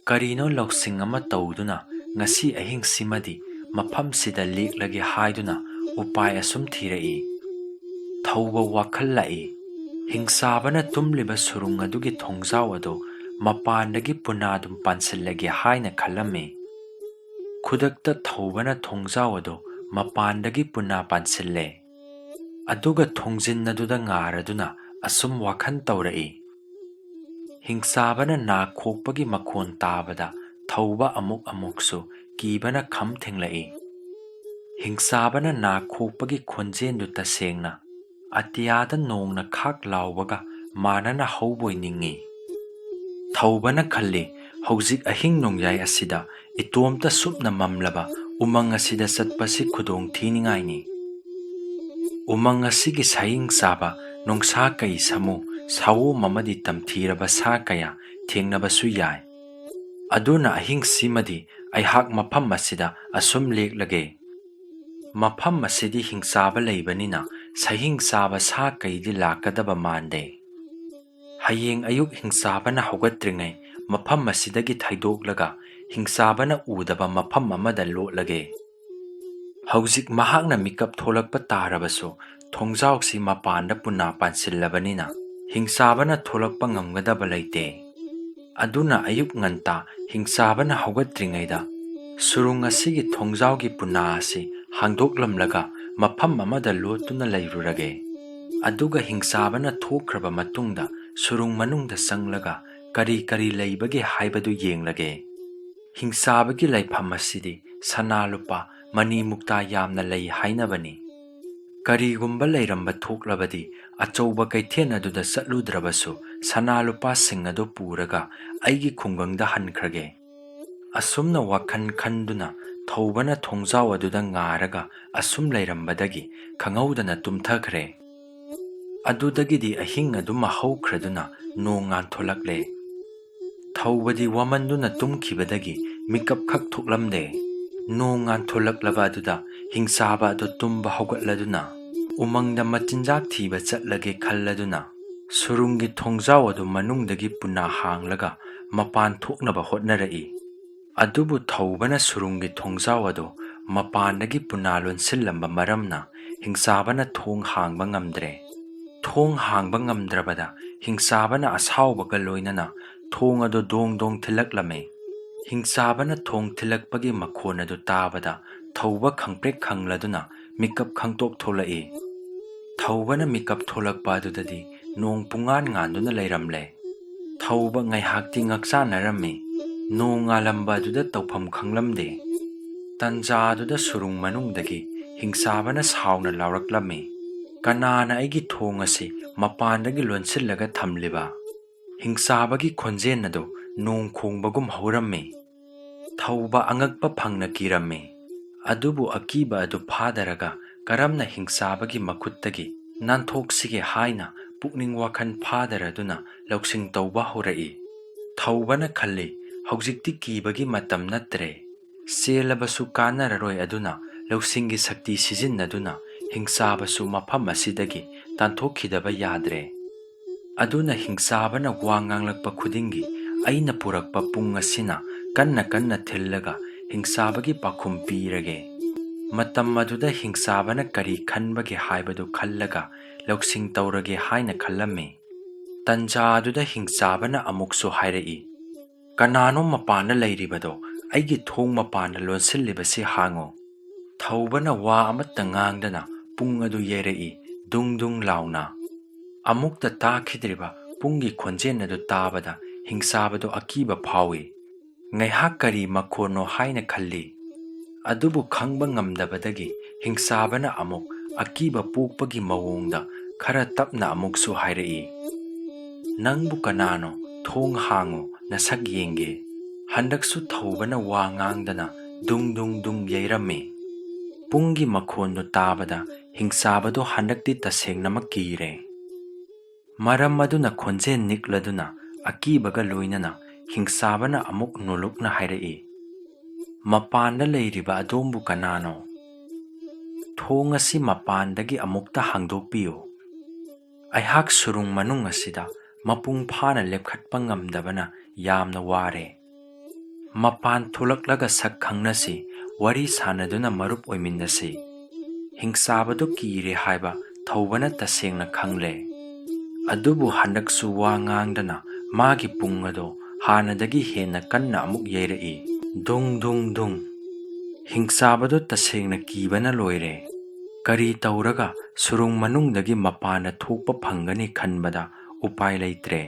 ꯀꯔꯤꯅꯣ ꯂꯧꯁꯤꯡ ꯑꯃ ꯇꯧꯗꯨꯅ ꯉꯁꯤ ꯑꯍꯤꯡꯁꯤꯃꯗꯤ ꯃꯐꯝꯁꯤꯗ ꯂꯦꯛꯂꯒꯦ ꯍꯥꯏꯗꯨꯅ ꯎꯄꯥꯏ ꯑꯁꯨꯝ ꯊꯤꯔꯛꯏ꯫ ꯊꯧꯕ ꯋꯥꯈꯜ ꯂꯥꯛꯏ꯫ ꯍꯤꯡꯆꯥꯕꯅ ꯇꯨꯝꯂꯤꯕ ꯁꯨꯔꯨꯡ ꯑꯗꯨꯒꯤ ꯊꯣꯡꯖꯥꯎ ꯑꯗꯨ ꯃꯄꯥꯟꯗꯒꯤ ꯄꯨꯅꯥꯗꯨꯝ ꯄꯥꯟꯁꯤꯜꯂꯒꯦ ꯍꯥꯏꯅ ꯈꯜꯂꯝꯃꯤ꯫ ꯈꯨꯗꯛꯇ ꯊꯧꯕꯅ ꯊꯣꯡꯖꯥꯎ ꯑꯗꯨ ꯃꯄꯥꯟꯗꯒꯤ ꯄꯨꯅꯥ ꯄꯥꯟꯁꯤꯜꯂꯦ꯫ ꯑꯗꯨꯒ ꯊꯣꯡꯖꯤꯟ ꯑꯗꯨꯗ ꯉꯥꯔꯗꯨꯅ ꯑꯁꯨꯝ ꯋꯥꯈꯜ ꯇꯧꯔꯛꯏ꯫ ꯍꯤꯡꯆꯥꯕꯅ ꯅꯥ ꯈꯣꯛꯄꯒꯤ ꯃꯈꯣꯟ ꯇꯥꯕꯗ ꯊꯧꯕ ꯑꯃꯨꯛ ꯑꯃꯨꯛꯁꯨ ꯀꯤꯕꯅ ꯈꯝ ꯊꯦꯡꯂꯛꯏ꯫ ꯍꯤꯡꯆꯥꯕꯅ ꯅꯥ ꯈꯣꯛꯄꯒꯤ ꯈꯣꯟꯖꯦꯜꯗꯨ ꯇꯁꯦꯡꯅ ꯑꯇꯤꯌꯥꯗ ꯅꯣꯡꯅ ꯈꯥꯛ ꯂꯥꯎꯕꯒ ꯃꯥꯟꯅꯅ ꯍꯧꯕꯣꯏ ꯅꯤꯡꯏ꯫ ꯊꯧꯕꯅ ꯈꯜꯂꯤ, ꯍꯧꯖꯤꯛ ꯑꯍꯤꯡ ꯅꯣꯡꯌꯥꯏ ꯑꯁꯤꯗ ꯏꯇꯣꯝꯇ ꯁꯨꯞꯅ ꯃꯝꯂꯕ ꯎꯃꯪ ꯑꯁꯤꯗ ꯆꯠꯄꯁꯤ ꯈꯨꯗꯣꯡ ꯊꯤꯅꯤꯡꯉꯥꯏꯅꯤ꯫ ꯎꯃꯪ ꯑꯁꯤꯒꯤ ꯁꯥꯌꯤꯡ ꯆꯥꯕ ꯅꯣꯡꯁꯥ ꯀꯩ ꯁꯥꯃꯨ, ꯁꯥꯋꯣꯝ ꯑꯃꯗꯤ ꯇꯝꯊꯤꯔꯕ ꯁꯥ ꯀꯌꯥ ꯊꯦꯡꯅꯕꯁꯨ ꯌꯥꯏ꯫ ꯑꯗꯨꯅ ꯑꯍꯤꯡꯁꯤꯃꯗꯤ ꯑꯩꯍꯥꯛ ꯃꯐꯝ ꯑꯁꯤꯗ ꯑꯁꯨꯝ ꯂꯦꯛꯂꯒꯦ꯫ ꯃꯐꯝ ꯑꯁꯤꯗꯤ ꯍꯤꯡꯆꯥꯕ ꯂꯩꯕꯅꯤꯅ ꯁꯍꯤꯡ ꯆꯥꯕ ꯁꯥ ꯀꯩꯗꯤ ꯂꯥꯛꯀꯗꯕ ꯃꯥꯟꯗꯦ꯫ ꯍꯌꯦꯡ ꯑꯌꯨꯛ ꯍꯤꯡꯆꯥꯕꯅ ꯍꯧꯒꯠꯇ꯭ꯔꯤꯉꯩ ꯃꯐꯝ ꯑꯁꯤꯗꯒꯤ ꯊꯩꯗꯣꯛꯂꯒ ꯍꯤꯡꯆꯥꯕꯅ ꯎꯗꯕ ꯃꯐꯝ ꯑꯃꯗ ꯂꯣꯠꯂꯒꯦ꯫ ꯍꯧꯖꯤꯛ ꯃꯍꯥꯛꯅ ꯃꯤꯀꯞ ꯊꯣꯛꯂꯛꯄ ꯇꯥꯔꯕꯁꯨ ꯊꯣꯡꯖꯥꯎꯁꯤ ꯃꯄꯥꯟꯗ ꯄꯨꯅꯥ ꯄꯥꯟꯁꯤꯜꯂꯕꯅꯤꯅ ꯍꯤꯡꯆꯥꯕꯅ ꯊꯣꯛꯂꯛꯄ ꯉꯝꯒꯗꯕ ꯂꯩꯇꯦ꯫ ꯑꯗꯨꯅ ꯑꯌꯨꯛ ꯉꯟꯇꯥ ꯍꯤꯡꯆꯥꯕꯅ ꯍꯧꯒꯠꯇ꯭ꯔꯤꯉꯩꯗ ꯁꯨꯔꯨꯡ ꯑꯁꯤꯒꯤ ꯊꯣꯡꯖꯥꯎꯒꯤ ꯄꯨꯅꯥ ꯑꯁꯤ ꯍꯥꯡꯗꯣꯛꯂꯝꯂꯒ ꯃꯐꯝ ꯑꯃꯗ ꯂꯣꯠꯇꯨꯅ ꯂꯩꯔꯨꯔꯒꯦ꯫ ꯑꯗꯨꯒ ꯍꯤꯡꯆꯥꯕꯅ ꯊꯣꯛꯈ꯭ꯔꯕ ꯃꯇꯨꯡꯗ ꯁꯨꯔꯨꯡ ꯃꯅꯨꯡꯗ ꯆꯪꯂꯒ ꯀꯔꯤ ꯀꯔꯤ ꯂꯩꯕꯒꯦ ꯍꯥꯏꯕꯗꯨ ꯌꯦꯡꯂꯒꯦ꯫ ꯍꯤꯡꯆꯥꯕꯒꯤ ꯂꯩꯐꯝ ꯑꯁꯤꯗꯤ ꯁꯅꯥ ꯂꯨꯄꯥ ꯃꯅꯤ ꯃꯨꯛꯇꯥ ꯌꯥꯝꯅ ꯂꯩ ꯍꯥꯏꯅꯕꯅꯤ꯫ ꯀꯔꯤꯒꯨꯝꯕ ꯂꯩꯔꯝꯕ ꯊꯣꯛꯂꯕꯗꯤ ꯑꯆꯧꯕ ꯀꯩꯊꯦꯜ ꯑꯗꯨꯗ ꯆꯠꯂꯨꯗ꯭ꯔꯕꯁꯨ ꯁꯅꯥ ꯂꯨꯄꯥꯁꯤꯡ ꯑꯗꯨ ꯄꯨꯔꯒ ꯑꯩꯒꯤ ꯈꯨꯡꯒꯪꯗ ꯍꯟꯈ꯭ꯔꯒꯦ꯫ ꯑꯁꯨꯝꯅ ꯋꯥꯈꯜ ꯈꯟꯗꯨꯅ ꯊꯧꯕꯅ ꯊꯣꯡꯖꯥꯎ ꯑꯗꯨꯗ ꯉꯥꯔꯒ ꯑꯁꯨꯝ ꯂꯩꯔꯝꯕꯗꯒꯤ ꯈꯪꯍꯧꯗꯅ ꯇꯨꯝꯊꯈ꯭ꯔꯦ꯫ ꯑꯗꯨꯗꯒꯤꯗꯤ ꯑꯍꯤꯡ ꯑꯗꯨꯃ ꯍꯧꯈ꯭ꯔꯗꯨꯅ ꯅꯣꯡ ꯉꯥꯟꯊꯣꯂꯛꯂꯦ꯫ ꯊꯧꯕꯗꯤ ꯋꯥꯃꯟꯗꯨꯅ ꯇꯨꯝꯈꯤꯕꯗꯒꯤ ꯃꯤꯀꯞ ꯈꯛ ꯊꯣꯛꯂꯝꯗꯦ꯫ ꯅꯣꯡ ꯉꯥꯟꯊꯣꯂꯛꯂꯕ ꯑꯗꯨꯗ ꯍꯤꯡꯆꯥꯕ ꯑꯗꯨ ꯇꯨꯝꯕ ꯍꯧꯒꯠꯂꯗꯨꯅ ꯎꯃꯪꯗ ꯃꯆꯤꯟꯖꯥꯛ ꯊꯤꯕ ꯆꯠꯂꯒꯦ ꯈꯜꯂꯗꯨꯅ ꯁꯨꯔꯨꯡꯒꯤ ꯊꯣꯡꯖꯥꯎ ꯑꯗꯨ ꯃꯅꯨꯡꯗꯒꯤ ꯄꯨꯅꯥ ꯍꯥꯡꯂꯒ ꯃꯄꯥꯟ ꯊꯣꯛꯅꯕ ꯍꯣꯠꯅꯔꯛꯏ꯫ ꯑꯗꯨꯕꯨ ꯊꯧꯕꯅ ꯁꯨꯔꯨꯡꯒꯤ ꯊꯣꯡꯖꯥꯎ ꯑꯗꯨ ꯃꯄꯥꯟꯗꯒꯤ ꯄꯨꯅꯥ ꯂꯣꯟꯁꯤꯜꯂꯝꯕ ꯃꯔꯝꯅ ꯍꯤꯡꯆꯥꯕꯅ ꯊꯣꯡ ꯍꯥꯡꯕ ꯉꯝꯗ꯭ꯔꯦ꯫ ꯊꯣꯡ ꯍꯥꯡꯕ ꯉꯝꯗ꯭ꯔꯕꯗ ꯍꯤꯡꯆꯥꯕꯅ ꯑꯁꯥꯎꯕꯒ ꯂꯣꯏꯅꯅ ꯊꯣꯡ ꯑꯗꯨ ꯗꯣꯡ ꯗꯣꯡ ꯊꯤꯜꯂꯛꯂꯝꯃꯤ꯫ ꯍꯤꯡꯆꯥꯕꯅ ꯊꯣꯡ ꯊꯤꯜꯂꯛꯄꯒꯤ ꯃꯈꯣꯟ ꯑꯗꯨ ꯇꯥꯕꯗ ꯊꯧꯕ ꯈꯪꯄ꯭ꯔꯦꯛ ꯈꯪꯂꯗꯨꯅ ꯃꯤꯀꯞ ꯈꯪꯇꯣꯛ ꯊꯣꯛꯂꯛꯏ꯫ ꯊꯧꯕꯅ ꯃꯤꯀꯞ ꯊꯣꯛꯂꯛꯄ ꯑꯗꯨꯗꯗꯤ ꯅꯣꯡ ꯄꯨꯡꯉꯥꯟ ꯉꯥꯟꯗꯨꯅ ꯂꯩꯔꯝꯂꯦ꯫ ꯊꯧꯕ ꯉꯥꯏꯍꯥꯛꯇꯤ ꯉꯛꯆꯥꯟꯅꯔꯝꯃꯤ꯫ ꯅꯣꯡ ꯉꯥꯜꯂꯝꯕ ꯑꯗꯨꯗ ꯇꯧꯐꯝ ꯈꯪꯂꯝꯗꯦ꯫ ꯇꯟꯖꯥ ꯑꯗꯨꯗ ꯁꯨꯔꯨꯡ ꯃꯅꯨꯡꯗꯒꯤ ꯍꯤꯡꯆꯥꯕꯅ ꯁꯥꯎꯅ ꯂꯥꯎꯔꯛꯂꯝꯃꯤ, "ꯀꯅꯥꯅ ꯑꯩꯒꯤ ꯊꯣꯡ ꯑꯁꯤ ꯃꯄꯥꯟꯗꯒꯤ ꯂꯣꯟꯁꯤꯜꯂꯒ ꯊꯝꯂꯤꯕ?" ꯍꯤꯡꯆꯥꯕꯒꯤ ꯈꯣꯟꯖꯦꯜ ꯑꯗꯨ ꯅꯣꯡ ꯈꯣꯡꯕꯒꯨꯝ ꯍꯧꯔꯝꯃꯤ꯫ ꯊꯧꯕ ꯑꯉꯛꯄ ꯐꯪꯅ ꯀꯤꯔꯝꯃꯤ꯫ ꯑꯗꯨꯕꯨ ꯑꯀꯤꯕ ꯑꯗꯨ ꯐꯥꯗꯔꯒ ꯀꯔꯝꯅ ꯍꯤꯡꯆꯥꯕꯒꯤ ꯃꯈꯨꯠꯇꯒꯤ ꯅꯥꯟꯊꯣꯛꯁꯤꯒꯦ ꯍꯥꯏꯅ ꯄꯨꯛꯅꯤꯡ ꯋꯥꯈꯜ ꯐꯥꯗꯔꯗꯨꯅ ꯂꯧꯁꯤꯡ ꯇꯧꯕ ꯍꯧꯔꯛꯏ꯫ ꯊꯧꯕꯅ ꯈꯜꯂꯤ, "ꯍꯧꯖꯤꯛꯇꯤ ꯀꯤꯕꯒꯤ ꯃꯇꯝ ꯅꯠꯇ꯭ꯔꯦ꯫ ꯆꯦꯜꯂꯕꯁꯨ ꯀꯥꯟꯅꯔꯔꯣꯏ, ꯑꯗꯨꯅ ꯂꯧꯁꯤꯡꯒꯤ ꯁꯛꯇꯤ ꯁꯤꯖꯤꯟꯅꯗꯨꯅ ꯍꯤꯡꯆꯥꯕꯁꯨ ꯃꯐꯝ ꯑꯁꯤꯗꯒꯤ ꯇꯥꯟꯊꯣꯛꯈꯤꯗꯕ ꯌꯥꯗ꯭ꯔꯦ꯫ ꯑꯗꯨꯅ ꯍꯤꯡꯆꯥꯕꯅ ꯋꯥ ꯉꯥꯡꯂꯛꯄ ꯈꯨꯗꯤꯡꯒꯤ ꯑꯩꯅ ꯄꯨꯔꯛꯄ ꯄꯨꯡ ꯑꯁꯤꯅ ꯀꯟꯅ ꯀꯟꯅ ꯊꯤꯜꯂꯒ ꯍꯤꯡꯆꯥꯕꯒꯤ ꯄꯥꯎꯈꯨꯝ ꯄꯤꯔꯒꯦ꯫ ꯃꯇꯝ ꯑꯗꯨꯗ ꯍꯤꯡꯆꯥꯕꯅ ꯀꯔꯤ ꯈꯟꯕꯒꯦ ꯍꯥꯏꯕꯗꯨ ꯈꯜꯂꯒ ꯂꯧꯁꯤꯡ ꯇꯧꯔꯒꯦ ꯍꯥꯏꯅ ꯈꯜꯂꯝꯃꯤ꯫ ꯇꯟꯖꯥ ꯑꯗꯨꯗ ꯍꯤꯡꯆꯥꯕꯅ ꯑꯃꯨꯛꯁꯨ ꯍꯥꯏꯔꯛꯏ, "ꯀꯅꯥꯅꯣ ꯃꯄꯥꯟꯗ ꯂꯩꯔꯤꯕꯗꯣ? ꯑꯩꯒꯤ ꯊꯣꯡ ꯃꯄꯥꯟꯗ ꯂꯣꯟꯁꯤꯜꯂꯤꯕꯁꯤ ꯍꯥꯡꯉꯨ!" ꯊꯧꯕꯅ ꯋꯥ ꯑꯃꯠꯇ ꯉꯥꯡꯗꯅ ꯄꯨꯡ ꯑꯗꯨ ꯌꯩꯔꯛꯏ, ꯗꯨꯡ ꯗꯨꯡ ꯂꯥꯎꯅ꯫ ꯑꯃꯨꯛꯇ ꯇꯥꯈꯤꯗ꯭ꯔꯤꯕ ꯄꯨꯡꯒꯤ ꯈꯣꯟꯖꯦꯜ ꯑꯗꯨ ꯇꯥꯕꯗ ꯍꯤꯡꯆꯥꯕꯗꯨ ꯑꯀꯤꯕ ꯐꯥꯎꯏ꯫ ꯉꯥꯏꯍꯥꯛ ꯀꯔꯤ ꯃꯈꯣꯟꯅꯣ ꯍꯥꯏꯅ ꯈꯜꯂꯤ꯫ ꯑꯗꯨꯕꯨ ꯈꯪꯕ ꯉꯝꯗꯕꯗꯒꯤ ꯍꯤꯡꯆꯥꯕꯅ ꯑꯃꯨꯛ ꯑꯀꯤꯕ ꯄꯣꯛꯄꯒꯤ ꯃꯑꯣꯡꯗ ꯈꯔ ꯇꯞꯅ ꯑꯃꯨꯛꯁꯨ ꯍꯥꯏꯔꯛꯏ, "ꯅꯪꯕꯨ ꯀꯅꯥꯅꯣ? ꯊꯣꯡ ꯍꯥꯡꯉꯨ, ꯅꯁꯛ ꯌꯦꯡꯒꯦ!" ꯍꯟꯗꯛꯁꯨ ꯊꯧꯕꯅ ꯋꯥ ꯉꯥꯡꯗꯅ ꯗꯨꯡ ꯗꯨꯡ ꯗꯨꯡ ꯌꯩꯔꯝꯃꯤ꯫ ꯄꯨꯡꯒꯤ ꯃꯈꯣꯟꯗꯨ ꯇꯥꯕꯗ ꯍꯤꯡꯆꯥꯕꯗꯨ ꯍꯟꯗꯛꯇꯤ ꯇꯁꯦꯡꯅꯃꯛ ꯀꯤꯔꯦ꯫ ꯃꯔꯝ ꯑꯗꯨꯅ ꯈꯣꯟꯖꯦꯜ ꯅꯤꯛꯂꯗꯨꯅ ꯑꯀꯤꯕꯒ ꯂꯣꯏꯅꯅ ꯍꯤꯡꯆꯥꯕꯅ ꯑꯃꯨꯛ ꯅꯣꯂꯨꯛꯅ ꯍꯥꯏꯔꯛꯏ, "ꯃꯄꯥꯟꯗ ꯂꯩꯔꯤꯕ ꯑꯗꯣꯝꯕꯨ ꯀꯅꯥꯅꯣ? ꯊꯣꯡ ꯑꯁꯤ ꯃꯄꯥꯟꯗꯒꯤ ꯑꯃꯨꯛꯇ ꯍꯥꯡꯗꯣꯛꯄꯤꯌꯨ꯫ ꯑꯩꯍꯥꯛ ꯁꯨꯔꯨꯡ ꯃꯅꯨꯡ ꯑꯁꯤꯗ ꯃꯄꯨꯡ ꯐꯥꯅ ꯂꯦꯞꯈꯠꯄ ꯉꯝꯗꯕꯅ ꯌꯥꯝꯅ ꯋꯥꯔꯦ꯫ ꯃꯄꯥꯟ ꯊꯣꯛꯂꯛꯂꯒ ꯁꯛ ꯈꯪꯅꯁꯤ, ꯋꯥꯔꯤ ꯁꯥꯟꯅꯗꯨꯅ ꯃꯔꯨꯞ ꯑꯣꯏꯃꯤꯟꯅꯁꯤ꯫" ꯍꯤꯡꯆꯥꯕꯗꯨ ꯀꯤꯔꯦ ꯍꯥꯏꯕ ꯊꯧꯕꯅ ꯇꯁꯦꯡꯅ ꯈꯪꯂꯦ꯫ ꯑꯗꯨꯕꯨ ꯍꯟꯗꯛꯁꯨ ꯋꯥ ꯉꯥꯡꯗꯅ ꯃꯥꯒꯤ ꯄꯨꯡ ꯑꯗꯨ ꯍꯥꯟꯅꯗꯒꯤ ꯍꯦꯟꯅ ꯀꯟꯅ ꯑꯃꯨꯛ ꯌꯩꯔꯛꯏ꯫ ꯗꯨꯡ ꯗꯨꯡ ꯗꯨꯡ꯫ ꯍꯤꯡꯆꯥꯕꯗꯨ ꯇꯁꯦꯡꯅ ꯀꯤꯕꯅ ꯂꯣꯏꯔꯦ꯫ ꯀꯔꯤ ꯇꯧꯔꯒ ꯁꯨꯔꯨꯡ ꯃꯅꯨꯡꯗꯒꯤ ꯃꯄꯥꯟꯗ ꯊꯣꯛꯄ ꯐꯪꯒꯅꯤ ꯈꯟꯕꯗ ꯎꯄꯥꯏ ꯂꯩꯇ꯭ꯔꯦ꯫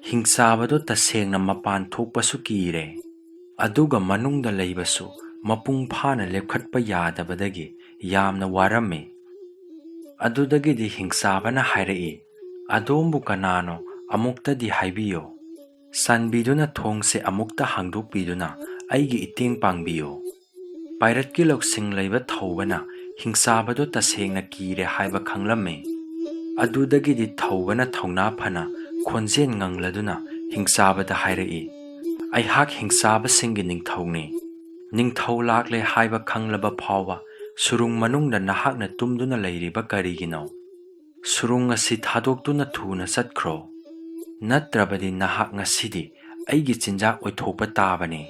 ꯍꯤꯡꯆꯥꯕꯗꯨ ꯇꯁꯦꯡꯅ ꯃꯄꯥꯟ ꯊꯣꯛꯄꯁꯨ ꯀꯤꯔꯦ꯫ ꯑꯗꯨꯒ ꯃꯅꯨꯡꯗ ꯂꯩꯕꯁꯨ ꯃꯄꯨꯡ ꯐꯥꯅ ꯂꯦꯞꯈꯠꯄ ꯌꯥꯗꯕꯗꯒꯤ ꯌꯥꯝꯅ ꯋꯥꯔꯝꯃꯤ꯫ ꯑꯗꯨꯗꯒꯤꯗꯤ ꯍꯤꯡꯆꯥꯕꯅ ꯍꯥꯏꯔꯛꯏ, "ꯑꯗꯣꯝꯕꯨ ꯀꯅꯥꯅꯣ? ꯑꯃꯨꯛꯇꯗꯤ ꯍꯥꯏꯕꯤꯌꯨ꯫ ꯆꯥꯟꯕꯤꯗꯨꯅ ꯊꯣꯡꯁꯦ ꯑꯃꯨꯛꯇ ꯍꯥꯡꯗꯣꯛꯄꯤꯗꯨꯅ ꯑꯩꯒꯤ ꯏꯇꯦꯡ ꯄꯥꯡꯕꯤꯌꯨ꯫" ꯄꯥꯏꯔꯠꯀꯤ ꯂꯧꯁꯤꯡ ꯂꯩꯕ ꯊꯧꯕꯅ ꯍꯤꯡꯆꯥꯕꯗꯨ ꯇꯁꯦꯡꯅ ꯀꯤꯔꯦ ꯍꯥꯏꯕ ꯈꯪꯂꯝꯃꯤ꯫ ꯑꯗꯨꯗꯒꯤꯗꯤ ꯊꯧꯕꯅ ꯊꯧꯅꯥ ꯐꯅ ꯈꯣꯟꯖꯦꯜ ꯉꯪꯂꯗꯨꯅ ꯍꯤꯡꯆꯥꯕꯗ ꯍꯥꯏꯔꯛꯏ, "ꯑꯩꯍꯥꯛ ꯍꯤꯡꯆꯥꯕꯁꯤꯡꯒꯤ ꯅꯤꯡꯊꯧꯅꯤ꯫ ꯅꯤꯡꯊꯧ ꯂꯥꯛꯂꯦ ꯍꯥꯏꯕ ꯈꯪꯂꯕ ꯐꯥꯎꯕ ꯁꯨꯔꯨꯡ ꯃꯅꯨꯡꯗ ꯅꯍꯥꯛꯅ ꯇꯨꯝꯗꯨꯅ ꯂꯩꯔꯤꯕ ꯀꯔꯤꯒꯤꯅꯣ? ꯁꯨꯔꯨꯡ ꯑꯁꯤ ꯊꯥꯗꯣꯛꯇꯨꯅ ꯊꯨꯅ ꯆꯠꯈ꯭ꯔꯣ, ꯅꯠꯇ꯭ꯔꯕꯗꯤ ꯅꯍꯥꯛ ꯉꯁꯤꯗꯤ ꯑꯩꯒꯤ ꯆꯤꯟꯖꯥꯛ ꯑꯣꯏꯊꯣꯛꯄ ꯇꯥꯕꯅꯤ꯫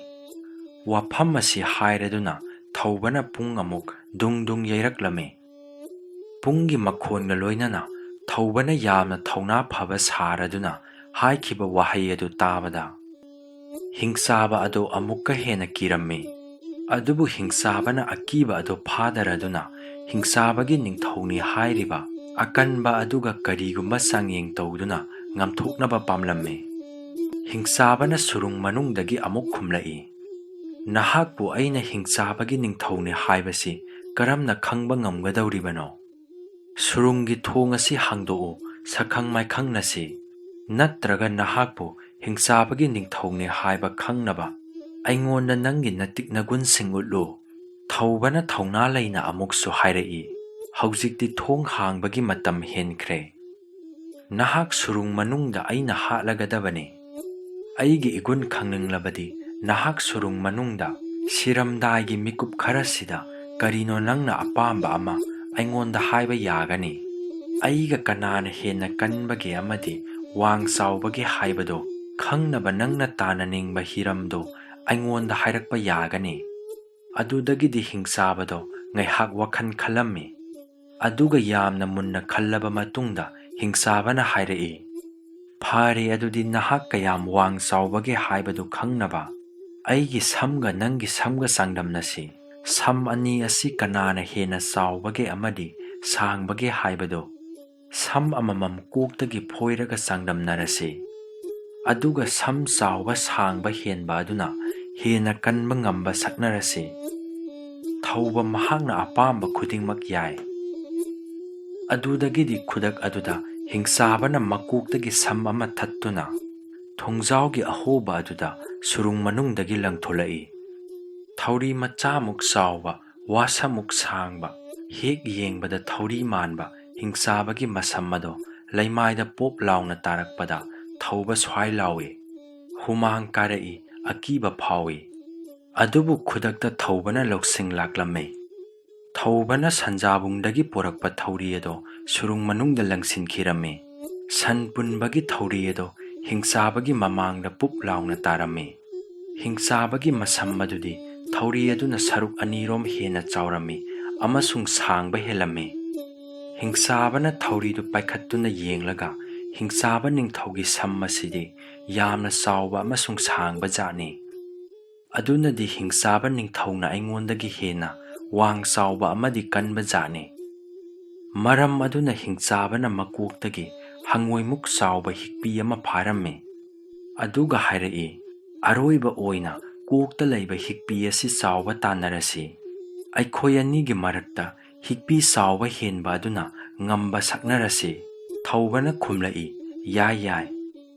ꯋꯥꯐꯝ ꯑꯁꯤ ꯍꯥꯏꯔꯗꯨꯅ ꯊꯧꯕꯅ ꯄꯨꯡ ꯑꯃꯨꯛ ꯗꯨꯡ ꯗꯨꯡ ꯌꯩꯔꯛꯂꯝꯃꯤ꯫ ꯄꯨꯡꯒꯤ ꯃꯈꯣꯟꯒ ꯂꯣꯏꯅꯅ ꯊꯧꯕꯅ ꯌꯥꯝꯅ ꯊꯧꯅꯥ ꯐꯕ ꯁꯥꯔꯗꯨꯅ ꯍꯥꯏꯈꯤꯕ ꯋꯥꯍꯩ ꯑꯗꯨ ꯇꯥꯕꯗ, ꯍꯤꯡꯆꯥꯕ ꯑꯗꯨ ꯑꯃꯨꯛꯀ ꯍꯦꯟꯅ ꯀꯤꯔꯝꯃꯤ꯫ ꯑꯗꯨꯕꯨ ꯍꯤꯡꯆꯥꯕꯅ ꯑꯀꯤꯕ ꯑꯗꯨ ꯐꯥꯗꯔꯗꯨꯅ ꯍꯤꯡꯆꯥꯕꯒꯤ ꯅꯤꯡꯊꯧꯅꯤ ꯍꯥꯏꯔꯤꯕ ꯑꯀꯟꯕ ꯑꯗꯨꯒ ꯀꯔꯤꯒꯨꯝꯕ ꯆꯥꯡꯌꯦꯡ ꯇꯧꯗꯨꯅ ꯉꯝꯊꯣꯛꯅꯕ ꯄꯥꯝꯂꯝꯃꯤ꯫ ꯍꯤꯡꯆꯥꯕꯅ ꯁꯨꯔꯨꯡ ꯃꯅꯨꯡꯗꯒꯤ ꯑꯃꯨꯛ ꯈꯨꯝꯂꯛꯏ, "ꯅꯍꯥꯛꯄꯨ ꯑꯩꯅ ꯍꯤꯡꯆꯥꯕꯒꯤ ꯅꯤꯡꯊꯧꯅꯤ ꯍꯥꯏꯕꯁꯤ ꯀꯔꯝꯅ ꯈꯪꯕ ꯉꯝꯒꯗꯧꯔꯤꯕꯅꯣ? ꯁꯨꯔꯨꯡꯒꯤ ꯊꯣꯡ ꯑꯁꯤ ꯍꯥꯡꯗꯣꯛꯎ, ꯁꯛꯈꯪ ꯃꯥꯏꯈꯪꯅꯁꯤ, ꯅꯠꯇ꯭ꯔꯒ ꯅꯍꯥꯛꯄꯨ ꯍꯤꯡꯆꯥꯕꯒꯤ ꯅꯤꯡꯊꯧꯅꯤ ꯍꯥꯏꯕ ꯈꯪꯅꯕ ꯑꯩꯉꯣꯟꯗ ꯅꯪꯒꯤ ꯅꯇꯤꯛ ꯅꯒꯨꯟꯁꯤꯡ ꯎꯠꯂꯨ꯫" ꯊꯧꯕꯅ ꯊꯧꯅꯥ ꯂꯩꯅ ꯑꯃꯨꯛꯁꯨ ꯍꯥꯏꯔꯛꯏ, "ꯍꯧꯖꯤꯛꯇꯤ ꯊꯣꯡ ꯍꯥꯡꯕꯒꯤ ꯃꯇꯝ ꯍꯦꯟꯈ꯭ꯔꯦ꯫ ꯅꯍꯥꯛ ꯁꯨꯔꯨꯡ ꯃꯅꯨꯡꯗ ꯑꯩꯅ ꯍꯥꯠꯂꯒꯗꯕꯅꯤ꯫ ꯑꯩꯒꯤ ꯏꯒꯨꯟ ꯈꯪꯅꯤꯡꯂꯕꯗꯤ ꯅꯍꯥꯛ ꯁꯨꯔꯨꯡ ꯃꯅꯨꯡꯗ ꯁꯤꯔꯝꯗꯥꯏꯒꯤ ꯃꯤꯀꯨꯞ ꯈꯔꯁꯤꯗ ꯀꯔꯤꯅꯣ ꯅꯪꯅ ꯑꯄꯥꯝꯕ ꯑꯃ ꯑꯩꯉꯣꯟꯗ ꯍꯥꯏꯕ ꯌꯥꯒꯅꯤ꯫ ꯑꯩꯒ ꯀꯅꯥꯅ ꯍꯦꯟꯅ ꯀꯟꯕꯒꯦ ꯑꯃꯗꯤ ꯋꯥꯡ ꯆꯥꯎꯕꯒꯦ ꯍꯥꯏꯕꯗꯣ ꯈꯪꯅꯕ ꯅꯪꯅ ꯇꯥꯅꯅꯤꯡꯕ ꯍꯤꯔꯝꯗꯣ ꯑꯩꯉꯣꯟꯗ ꯍꯥꯏꯔꯛꯄ ꯌꯥꯒꯅꯤ꯫" ꯑꯗꯨꯗꯒꯤꯗꯤ ꯍꯤꯡꯆꯥꯕꯗꯣ ꯉꯥꯏꯍꯥꯛ ꯋꯥꯈꯜ ꯈꯜꯂꯝꯃꯤ꯫ ꯑꯗꯨꯒ ꯌꯥꯝꯅ ꯃꯨꯟꯅ ꯈꯜꯂꯕ ꯃꯇꯨꯡꯗ ꯍꯤꯡꯆꯥꯕꯅ ꯍꯥꯏꯔꯛꯏ, "ꯐꯔꯦ, ꯑꯗꯨꯗꯤ ꯅꯍꯥꯛ ꯀꯌꯥꯝ ꯋꯥꯡ ꯆꯥꯎꯕꯒꯦ ꯍꯥꯏꯕꯗꯨ ꯈꯪꯅꯕ ꯑꯩꯒꯤ ꯁꯝꯒ ꯅꯪꯒꯤ ꯁꯝꯒ ꯆꯥꯡꯗꯝꯅꯁꯤ꯫ ꯁꯝ ꯑꯅꯤ ꯑꯁꯤ ꯀꯅꯥꯅ ꯍꯦꯟꯅ ꯆꯥꯎꯕꯒꯦ ꯑꯃꯗꯤ ꯁꯥꯡꯕꯒꯦ ꯍꯥꯏꯕꯗꯨ ꯁꯝ ꯑꯃꯃꯝ ꯀꯣꯛꯇꯒꯤ ꯐꯣꯏꯔꯒ ꯆꯥꯡꯗꯝꯅꯔꯁꯤ꯫ ꯑꯗꯨꯒ ꯁꯝ ꯆꯥꯎꯕ ꯁꯥꯡꯕ ꯍꯦꯟꯕ ꯑꯗꯨꯅ ꯍꯦꯟꯅ ꯀꯟꯕ ꯉꯝꯕ ꯁꯛꯅꯔꯁꯤ꯫" ꯊꯧꯕ ꯃꯍꯥꯛꯅ ꯑꯄꯥꯝꯕ ꯈꯨꯗꯤꯡꯃꯛ ꯌꯥꯏ꯫ ꯑꯗꯨꯗꯒꯤꯗꯤ ꯈꯨꯗꯛ ꯑꯗꯨꯗ ꯍꯤꯡꯆꯥꯕꯅ ꯃꯀꯣꯛꯇꯒꯤ ꯁꯝ ꯑꯃ ꯊꯠꯇꯨꯅ ꯊꯣꯡꯖꯥꯎꯒꯤ ꯑꯍꯣꯕ ꯑꯗꯨꯗ ꯁꯨꯔꯨꯡ ꯃꯅꯨꯡꯗꯒꯤ ꯂꯪꯊꯣꯂꯛꯏ꯫ ꯊꯧꯔꯤ ꯃꯆꯥꯃꯨꯛ ꯆꯥꯎꯕ, ꯋꯥꯁꯃꯨꯛ ꯁꯥꯡꯕ, ꯍꯦꯛ ꯌꯦꯡꯕꯗ ꯊꯧꯔꯤ ꯃꯥꯟꯕ ꯍꯤꯡꯆꯥꯕꯒꯤ ꯃꯁꯝ ꯑꯗꯣ ꯂꯩꯃꯥꯏꯗ ꯄꯣꯞ ꯂꯥꯎꯅ ꯇꯥꯔꯛꯄꯗ ꯊꯧꯕ ꯁ꯭ꯋꯥꯏ ꯂꯥꯎꯏ꯫ ꯍꯨꯃꯥꯡ ꯀꯥꯔꯛꯏ, ꯑꯀꯤꯕ ꯐꯥꯎꯏ꯫ ꯑꯗꯨꯕꯨ ꯈꯨꯗꯛꯇ ꯊꯧꯕꯅ ꯂꯧꯁꯤꯡ ꯂꯥꯛꯂꯝꯃꯤ꯫ ꯊꯧꯕꯅ ꯁꯟꯖꯥꯕꯨꯡꯗꯒꯤ ꯄꯨꯔꯛꯄ ꯊꯧꯔꯤ ꯑꯗꯣ ꯁꯨꯔꯨꯡ ꯃꯅꯨꯡꯗ ꯂꯪꯁꯤꯟꯈꯤꯔꯝꯃꯤ꯫ ꯁꯟ ꯄꯨꯟꯕꯒꯤ ꯊꯧꯔꯤ ꯑꯗꯣ ꯍꯤꯡꯆꯥꯕꯒꯤ ꯃꯃꯥꯡꯗ ꯄꯨꯞ ꯂꯥꯎꯅ ꯇꯥꯔꯝꯃꯤ꯫ ꯍꯤꯡꯆꯥꯕꯒꯤ ꯃꯁꯝ ꯑꯗꯨꯗꯤ ꯊꯧꯔꯤ ꯑꯗꯨꯅ ꯁꯔꯨꯛ ꯑꯅꯤꯔꯣꯝ ꯍꯦꯟꯅ ꯆꯥꯎꯔꯝꯃꯤ ꯑꯃꯁꯨꯡ ꯁꯥꯡꯕ ꯍꯦꯜꯂꯝꯃꯤ꯫ ꯍꯤꯡꯆꯥꯕꯅ ꯊꯧꯔꯤꯗꯨ ꯄꯥꯏꯈꯠꯇꯨꯅ ꯌꯦꯡꯂꯒ, "ꯍꯤꯡꯆꯥꯕ ꯅꯤꯡꯊꯧꯒꯤ ꯁꯝ ꯑꯁꯤꯗꯤ ꯌꯥꯝꯅ ꯆꯥꯎꯕ ꯑꯃꯁꯨꯡ ꯁꯥꯡꯕ ꯖꯥꯠꯅꯤ꯫ ꯑꯗꯨꯅꯗꯤ ꯍꯤꯡꯆꯥꯕ ꯅꯤꯡꯊꯧꯅ ꯑꯩꯉꯣꯟꯗꯒꯤ ꯍꯦꯟꯅ ꯋꯥꯡ ꯆꯥꯎꯕ ꯑꯃꯗꯤ ꯀꯟꯕ ꯖꯥꯠꯅꯤ"꯫ ꯃꯔꯝ ꯑꯗꯨꯅ ꯍꯤꯡꯆꯥꯕꯅ ꯃꯀꯣꯛꯇꯒꯤ ꯍꯪꯉꯣꯏꯃꯨꯛ ꯆꯥꯎꯕ ꯍꯤꯛꯄꯤ ꯑꯃ ꯐꯥꯔꯝꯃꯤ꯫ ꯑꯗꯨꯒ ꯍꯥꯏꯔꯛꯏ, "ꯑꯔꯣꯏꯕ ꯑꯣꯏꯅ ꯀꯣꯛꯇ ꯂꯩꯕ ꯍꯤꯛꯄꯤ ꯑꯁꯤ ꯆꯥꯎꯕ ꯇꯥꯟꯅꯔꯁꯤ꯫ ꯑꯩꯈꯣꯏ ꯑꯅꯤꯒꯤ ꯃꯔꯛꯇ ꯍꯤꯛꯄꯤ ꯆꯥꯎꯕ ꯍꯦꯟꯕ ꯑꯗꯨꯅ ꯉꯝꯕ ꯁꯛꯅꯔꯁꯤ"꯫ ꯊꯧꯕꯅ ꯈꯨꯝꯂꯛꯏ, "ꯌꯥꯏ, ꯌꯥꯏ"꯫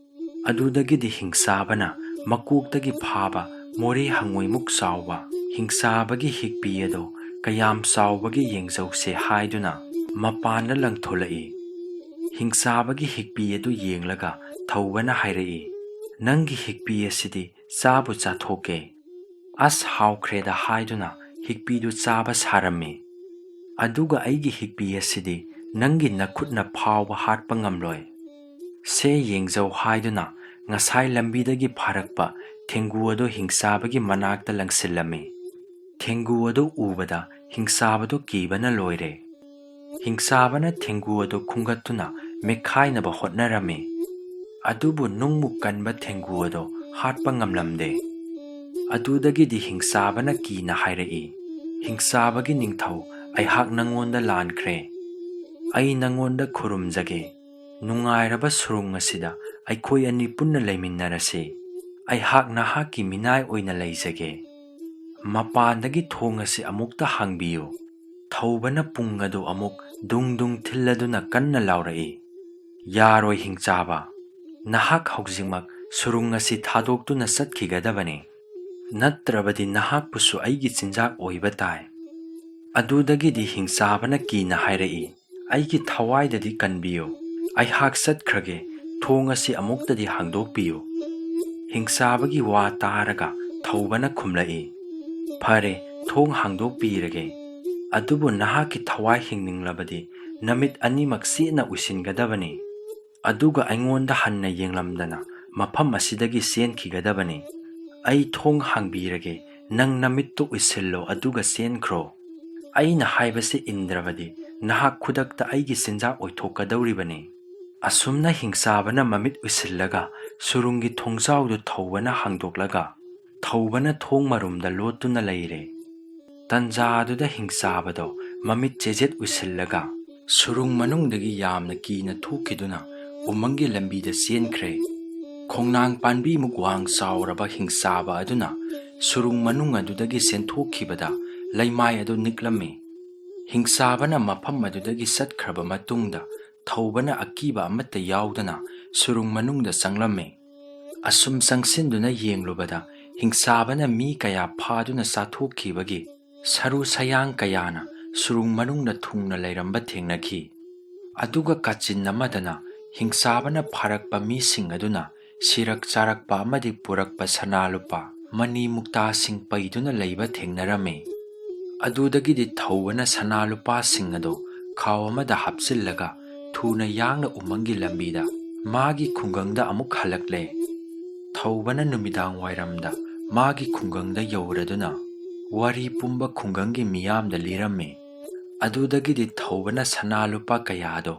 ꯑꯗꯨꯗꯒꯤꯗꯤ ꯍꯤꯡꯆꯥꯕꯅ ꯃꯀꯣꯛꯇꯒꯤ ꯐꯥꯕ ꯃꯣꯔꯦ ꯍꯪꯉꯣꯏꯃꯨꯛ ꯆꯥꯎꯕ ꯍꯤꯡꯆꯥꯕꯒꯤ ꯍꯤꯛꯄꯤ ꯑꯗꯣ ꯀꯌꯥꯝ ꯆꯥꯎꯕꯒꯦ ꯌꯦꯡꯖꯧꯁꯦ ꯍꯥꯏꯗꯨꯅ ꯃꯄꯥꯟꯗ ꯂꯪꯊꯣꯂꯛꯏ꯫ ꯍꯤꯡꯆꯥꯕꯒꯤ ꯍꯤꯛꯄꯤ ꯑꯗꯨ ꯌꯦꯡꯂꯒ ꯊꯧꯕꯅ ꯍꯥꯏꯔꯛꯏ, "ꯅꯪꯒꯤ ꯍꯤꯛꯄꯤ ꯑꯁꯤꯗꯤ ꯆꯥꯕꯨ ꯆꯥꯊꯣꯛꯀꯦ"꯫ "ꯑꯁ, ꯍꯥꯎꯈ꯭ꯔꯦꯗ" ꯍꯥꯏꯗꯨꯅ ꯍꯤꯛꯄꯤꯗꯨ ꯆꯥꯕ ꯁꯥꯔꯝꯃꯤ꯫ "ꯑꯗꯨꯒ ꯑꯩꯒꯤ ꯍꯤꯛꯄꯤ ꯑꯁꯤꯗꯤ ꯅꯪꯒꯤ ꯅꯈꯨꯠꯅ ꯐꯥꯎꯕ ꯍꯥꯠꯄ ꯉꯝꯂꯣꯏ꯫ ꯁꯦ, ꯌꯦꯡꯖꯧ" ꯍꯥꯏꯗꯨꯅ ꯉꯁꯥꯏ ꯂꯝꯕꯤꯗꯒꯤ ꯐꯥꯔꯛꯄ ꯊꯦꯡꯒꯨ ꯑꯗꯨ ꯍꯤꯡꯆꯥꯕꯒꯤ ꯃꯅꯥꯛꯇ ꯂꯪꯁꯤꯜꯂꯝꯃꯤ꯫ ꯊꯦꯡꯒꯨ ꯑꯗꯨ ꯎꯕꯗ ꯍꯤꯡꯆꯥꯕꯗꯨ ꯀꯤꯕꯅ ꯂꯣꯏꯔꯦ꯫ ꯍꯤꯡꯆꯥꯕꯅ ꯊꯦꯡꯒꯨ ꯑꯗꯨ ꯈꯨꯟꯒꯠꯇꯨꯅ ꯃꯦꯠꯈꯥꯏꯅꯕ ꯍꯣꯠꯅꯔꯝꯃꯤ꯫ ꯑꯗꯨꯕꯨ ꯅꯨꯡꯃꯨꯛ ꯀꯟꯕ ꯊꯦꯡꯒꯨ ꯑꯗꯨ ꯍꯥꯠꯄ ꯉꯝꯂꯝꯗꯦ꯫ ꯑꯗꯨꯗꯒꯤꯗꯤ ꯍꯤꯡꯆꯥꯕꯅ ꯀꯤꯅ ꯍꯥꯏꯔꯛꯏ, "ꯍꯤꯡꯆꯥꯕꯒꯤ ꯅꯤꯡꯊꯧ, ꯑꯩꯍꯥꯛ ꯅꯪꯉꯣꯟꯗ ꯂꯥꯟꯈ꯭ꯔꯦ꯫ ꯑꯩ ꯅꯪꯉꯣꯟꯗ ꯈꯨꯔꯨꯝꯖꯒꯦ꯫ ꯅꯨꯡꯉꯥꯏꯔꯕ ꯁꯨꯔꯨꯡ ꯑꯁꯤꯗ ꯑꯩꯈꯣꯏ ꯑꯅꯤ ꯄꯨꯟꯅ ꯂꯩꯃꯤꯟꯅꯔꯁꯤ꯫ ꯑꯩꯍꯥꯛ ꯅꯍꯥꯛꯀꯤ ꯃꯤꯅꯥꯏ ꯑꯣꯏꯅ ꯂꯩꯖꯒꯦ꯫ ꯃꯄꯥꯟꯗꯒꯤ ꯊꯣꯡ ꯑꯁꯤ ꯑꯃꯨꯛꯇ ꯍꯥꯡꯕꯤꯌꯨ"꯫ ꯊꯧꯕꯅ ꯄꯨꯡ ꯑꯗꯨ ꯑꯃꯨꯛ ꯗꯨꯡ ꯗꯨꯡ ꯊꯤꯜꯂꯗꯨꯅ ꯀꯟꯅ ꯂꯥꯎꯔꯛꯏ, "ꯌꯥꯔꯣꯏ ꯍꯤꯡꯆꯥꯕ꯫ ꯅꯍꯥꯛ ꯍꯧꯖꯤꯛꯃꯛ ꯁꯨꯔꯨꯡ ꯑꯁꯤ ꯊꯥꯗꯣꯛꯇꯨꯅ ꯆꯠꯈꯤꯒꯗꯕꯅꯤ꯫ ꯅꯠꯇ꯭ꯔꯕꯗꯤ ꯅꯍꯥꯛꯄꯨꯁꯨ ꯑꯩꯒꯤ ꯆꯤꯟꯖꯥꯛ ꯑꯣꯏꯕ ꯇꯥꯏ"꯫ ꯑꯗꯨꯗꯒꯤꯗꯤ ꯍꯤꯡꯆꯥꯕꯅ ꯀꯤꯅ ꯍꯥꯏꯔꯛꯏ, "ꯑꯩꯒꯤ ꯊꯋꯥꯏꯗꯗꯤ ꯀꯟꯕꯤꯌꯨ꯫ ꯑꯩꯍꯥꯛ ꯆꯠꯈ꯭ꯔꯒꯦ꯫ ꯊꯣꯡ ꯑꯁꯤ ꯑꯃꯨꯛꯇꯗꯤ ꯍꯥꯡꯗꯣꯛꯄꯤꯌꯨ"꯫ ꯍꯤꯡꯆꯥꯕꯒꯤ ꯋꯥ ꯇꯥꯔꯒ ꯊꯧꯕꯅ ꯈꯨꯝꯂꯛꯏ, "ꯐꯔꯦ, ꯊꯣꯡ ꯍꯥꯡꯗꯣꯛꯄꯤꯔꯒꯦ꯫ ꯑꯗꯨꯕꯨ ꯅꯍꯥꯛꯀꯤ ꯊꯋꯥꯏ ꯍꯤꯡꯅꯤꯡꯂꯕꯗꯤ ꯅꯃꯤꯠ ꯑꯅꯤꯃꯛ ꯆꯦꯠꯅ ꯎꯏꯁꯤꯟꯒꯗꯕꯅꯤ꯫ ꯑꯗꯨꯒ ꯑꯩꯉꯣꯟꯗ ꯍꯟꯅ ꯌꯦꯡꯂꯝꯗꯅ ꯃꯐꯝ ꯑꯁꯤꯗꯒꯤ ꯆꯦꯟꯈꯤꯒꯗꯕꯅꯤ꯫ ꯑꯩ ꯊꯣꯡ ꯍꯥꯡꯕꯤꯔꯒꯦ, ꯅꯪ ꯅꯃꯤꯠꯇꯨ ꯎꯏꯁꯤꯜꯂꯣ ꯑꯗꯨꯒ ꯆꯦꯟꯈ꯭ꯔꯣ꯫ ꯑꯩꯅ ꯍꯥꯏꯕꯁꯤ ꯏꯟꯗ꯭ꯔꯕꯗꯤ ꯅꯍꯥꯛ ꯈꯨꯗꯛꯇ ꯑꯩꯒꯤ ꯆꯤꯟꯖꯥꯛ ꯑꯣꯏꯊꯣꯛꯀꯗꯧꯔꯤꯕꯅꯤ"꯫ ꯑꯁꯨꯝꯅ ꯍꯤꯡꯆꯥꯕꯅ ꯃꯃꯤꯠ ꯎꯏꯁꯤꯜꯂꯒ ꯁꯨꯔꯨꯡꯒꯤ ꯊꯣꯡꯖꯥꯎꯗꯨ ꯊꯧꯕꯅ ꯍꯥꯡꯗꯣꯛꯂꯒ ꯊꯧꯕꯅ ꯊꯣꯡ ꯃꯔꯨꯝꯗ ꯂꯣꯠꯇꯨꯅ ꯂꯩꯔꯦ꯫ ꯇꯟꯖꯥ ꯑꯗꯨꯗ ꯍꯤꯡꯆꯥꯕꯗꯣ ꯃꯃꯤꯠ ꯆꯦꯖꯦꯠ ꯎꯏꯁꯤꯜꯂꯒ ꯁꯨꯔꯨꯡ ꯃꯅꯨꯡꯗꯒꯤ ꯌꯥꯝꯅ ꯀꯤꯅ ꯊꯣꯛꯈꯤꯗꯨꯅ ꯎꯃꯪꯒꯤ ꯂꯝꯕꯤꯗ ꯆꯦꯟꯈ꯭ꯔꯦ꯫ ꯈꯣꯡꯅꯥꯡ ꯄꯥꯟꯕꯤꯃꯨꯛ ꯋꯥꯡ ꯆꯥꯎꯔꯕ ꯍꯤꯡꯆꯥꯕ ꯑꯗꯨꯅ ꯁꯨꯔꯨꯡ ꯃꯅꯨꯡ ꯑꯗꯨꯗꯒꯤ ꯆꯦꯟꯊꯣꯛꯈꯤꯕꯗ ꯂꯩꯃꯥꯏ ꯑꯗꯨ ꯅꯤꯛꯂꯝꯃꯤ꯫ ꯍꯤꯡꯆꯥꯕꯅ ꯃꯐꯝ ꯑꯗꯨꯗꯒꯤ ꯆꯠꯈ꯭ꯔꯕ ꯃꯇꯨꯡꯗ ꯊꯧꯕꯅ ꯑꯀꯤꯕ ꯑꯃꯠꯇ ꯌꯥꯎꯗꯅ ꯁꯨꯔꯨꯡ ꯃꯅꯨꯡꯗ ꯆꯪꯂꯝꯃꯤ꯫ ꯑꯁꯨꯝ ꯆꯪꯁꯤꯟꯗꯨꯅ ꯌꯦꯡꯂꯨꯕꯗ ꯍꯤꯡꯆꯥꯕꯅ ꯃꯤ ꯀꯌꯥ ꯐꯥꯗꯨꯅ ꯆꯥꯊꯣꯛꯈꯤꯕꯒꯤ ꯁꯔꯨ ꯁꯌꯥꯡ ꯀꯌꯥꯅ ꯁꯨꯔꯨꯡ ꯃꯅꯨꯡꯗ ꯊꯨꯡꯅ ꯂꯩꯔꯝꯕ ꯊꯦꯡꯅꯈꯤ꯫ ꯑꯗꯨꯒ ꯀꯥꯆꯤꯟ ꯑꯃꯗꯅ ꯍꯤꯡꯆꯥꯕꯅ ꯐꯥꯔꯛꯄ ꯃꯤꯁꯤꯡ ꯑꯗꯨꯅ ꯁꯤꯔꯛ ꯆꯥꯔꯛꯄ ꯑꯃꯗꯤ ꯄꯨꯔꯛꯄ ꯁꯅꯥ ꯂꯨꯄꯥ, ꯃꯅꯤ ꯃꯨꯛꯇꯥꯁꯤꯡ ꯄꯩꯗꯨꯅ ꯂꯩꯕ ꯊꯦꯡꯅꯔꯝꯃꯤ꯫ ꯑꯗꯨꯗꯒꯤꯗꯤ ꯊꯧꯕꯅ ꯁꯅꯥ ꯂꯨꯄꯥꯁꯤꯡ ꯑꯗꯨ ꯈꯥꯎ ꯑꯃꯗ ꯍꯥꯞꯆꯤꯜꯂꯒ ꯊꯨꯅ ꯌꯥꯡꯅ ꯎꯃꯪꯒꯤ ꯂꯝꯕꯤꯗ ꯃꯥꯒꯤ ꯈꯨꯡꯒꯪꯗ ꯑꯃꯨꯛ ꯍꯜꯂꯛꯂꯦ꯫ ꯊꯧꯕꯅ ꯅꯨꯃꯤꯗꯥꯡ ꯋꯥꯏꯔꯝꯗ ꯃꯥꯒꯤ ꯈꯨꯡꯒꯪꯗ ꯌꯧꯔꯗꯨꯅ ꯋꯥꯔꯤ ꯄꯨꯝꯕ ꯈꯨꯡꯒꯪꯒꯤ ꯃꯤꯌꯥꯝꯗ ꯂꯤꯔꯝꯃꯤ꯫ ꯑꯗꯨꯗꯒꯤꯗꯤ ꯊꯧꯕꯅ ꯁꯅꯥ ꯂꯨꯄꯥ ꯀꯌꯥꯗꯣ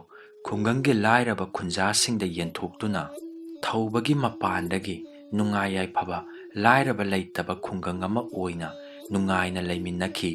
ꯈꯨꯡꯒꯪꯒꯤ ꯂꯥꯏꯔꯕ ꯈꯨꯟꯖꯥꯁꯤꯡꯗ ꯌꯦꯟꯊꯣꯛꯇꯨꯅ ꯊꯧꯕꯒꯤ ꯃꯄꯥꯟꯗꯒꯤ ꯅꯨꯡꯉꯥꯏ ꯌꯥꯏꯐꯕ ꯂꯥꯏꯔꯕ ꯂꯩꯇꯕ ꯈꯨꯡꯒꯪ ꯑꯃ ꯑꯣꯏꯅ ꯅꯨꯡꯉꯥꯏꯅ ꯂꯩꯃꯤꯟꯅꯈꯤ꯫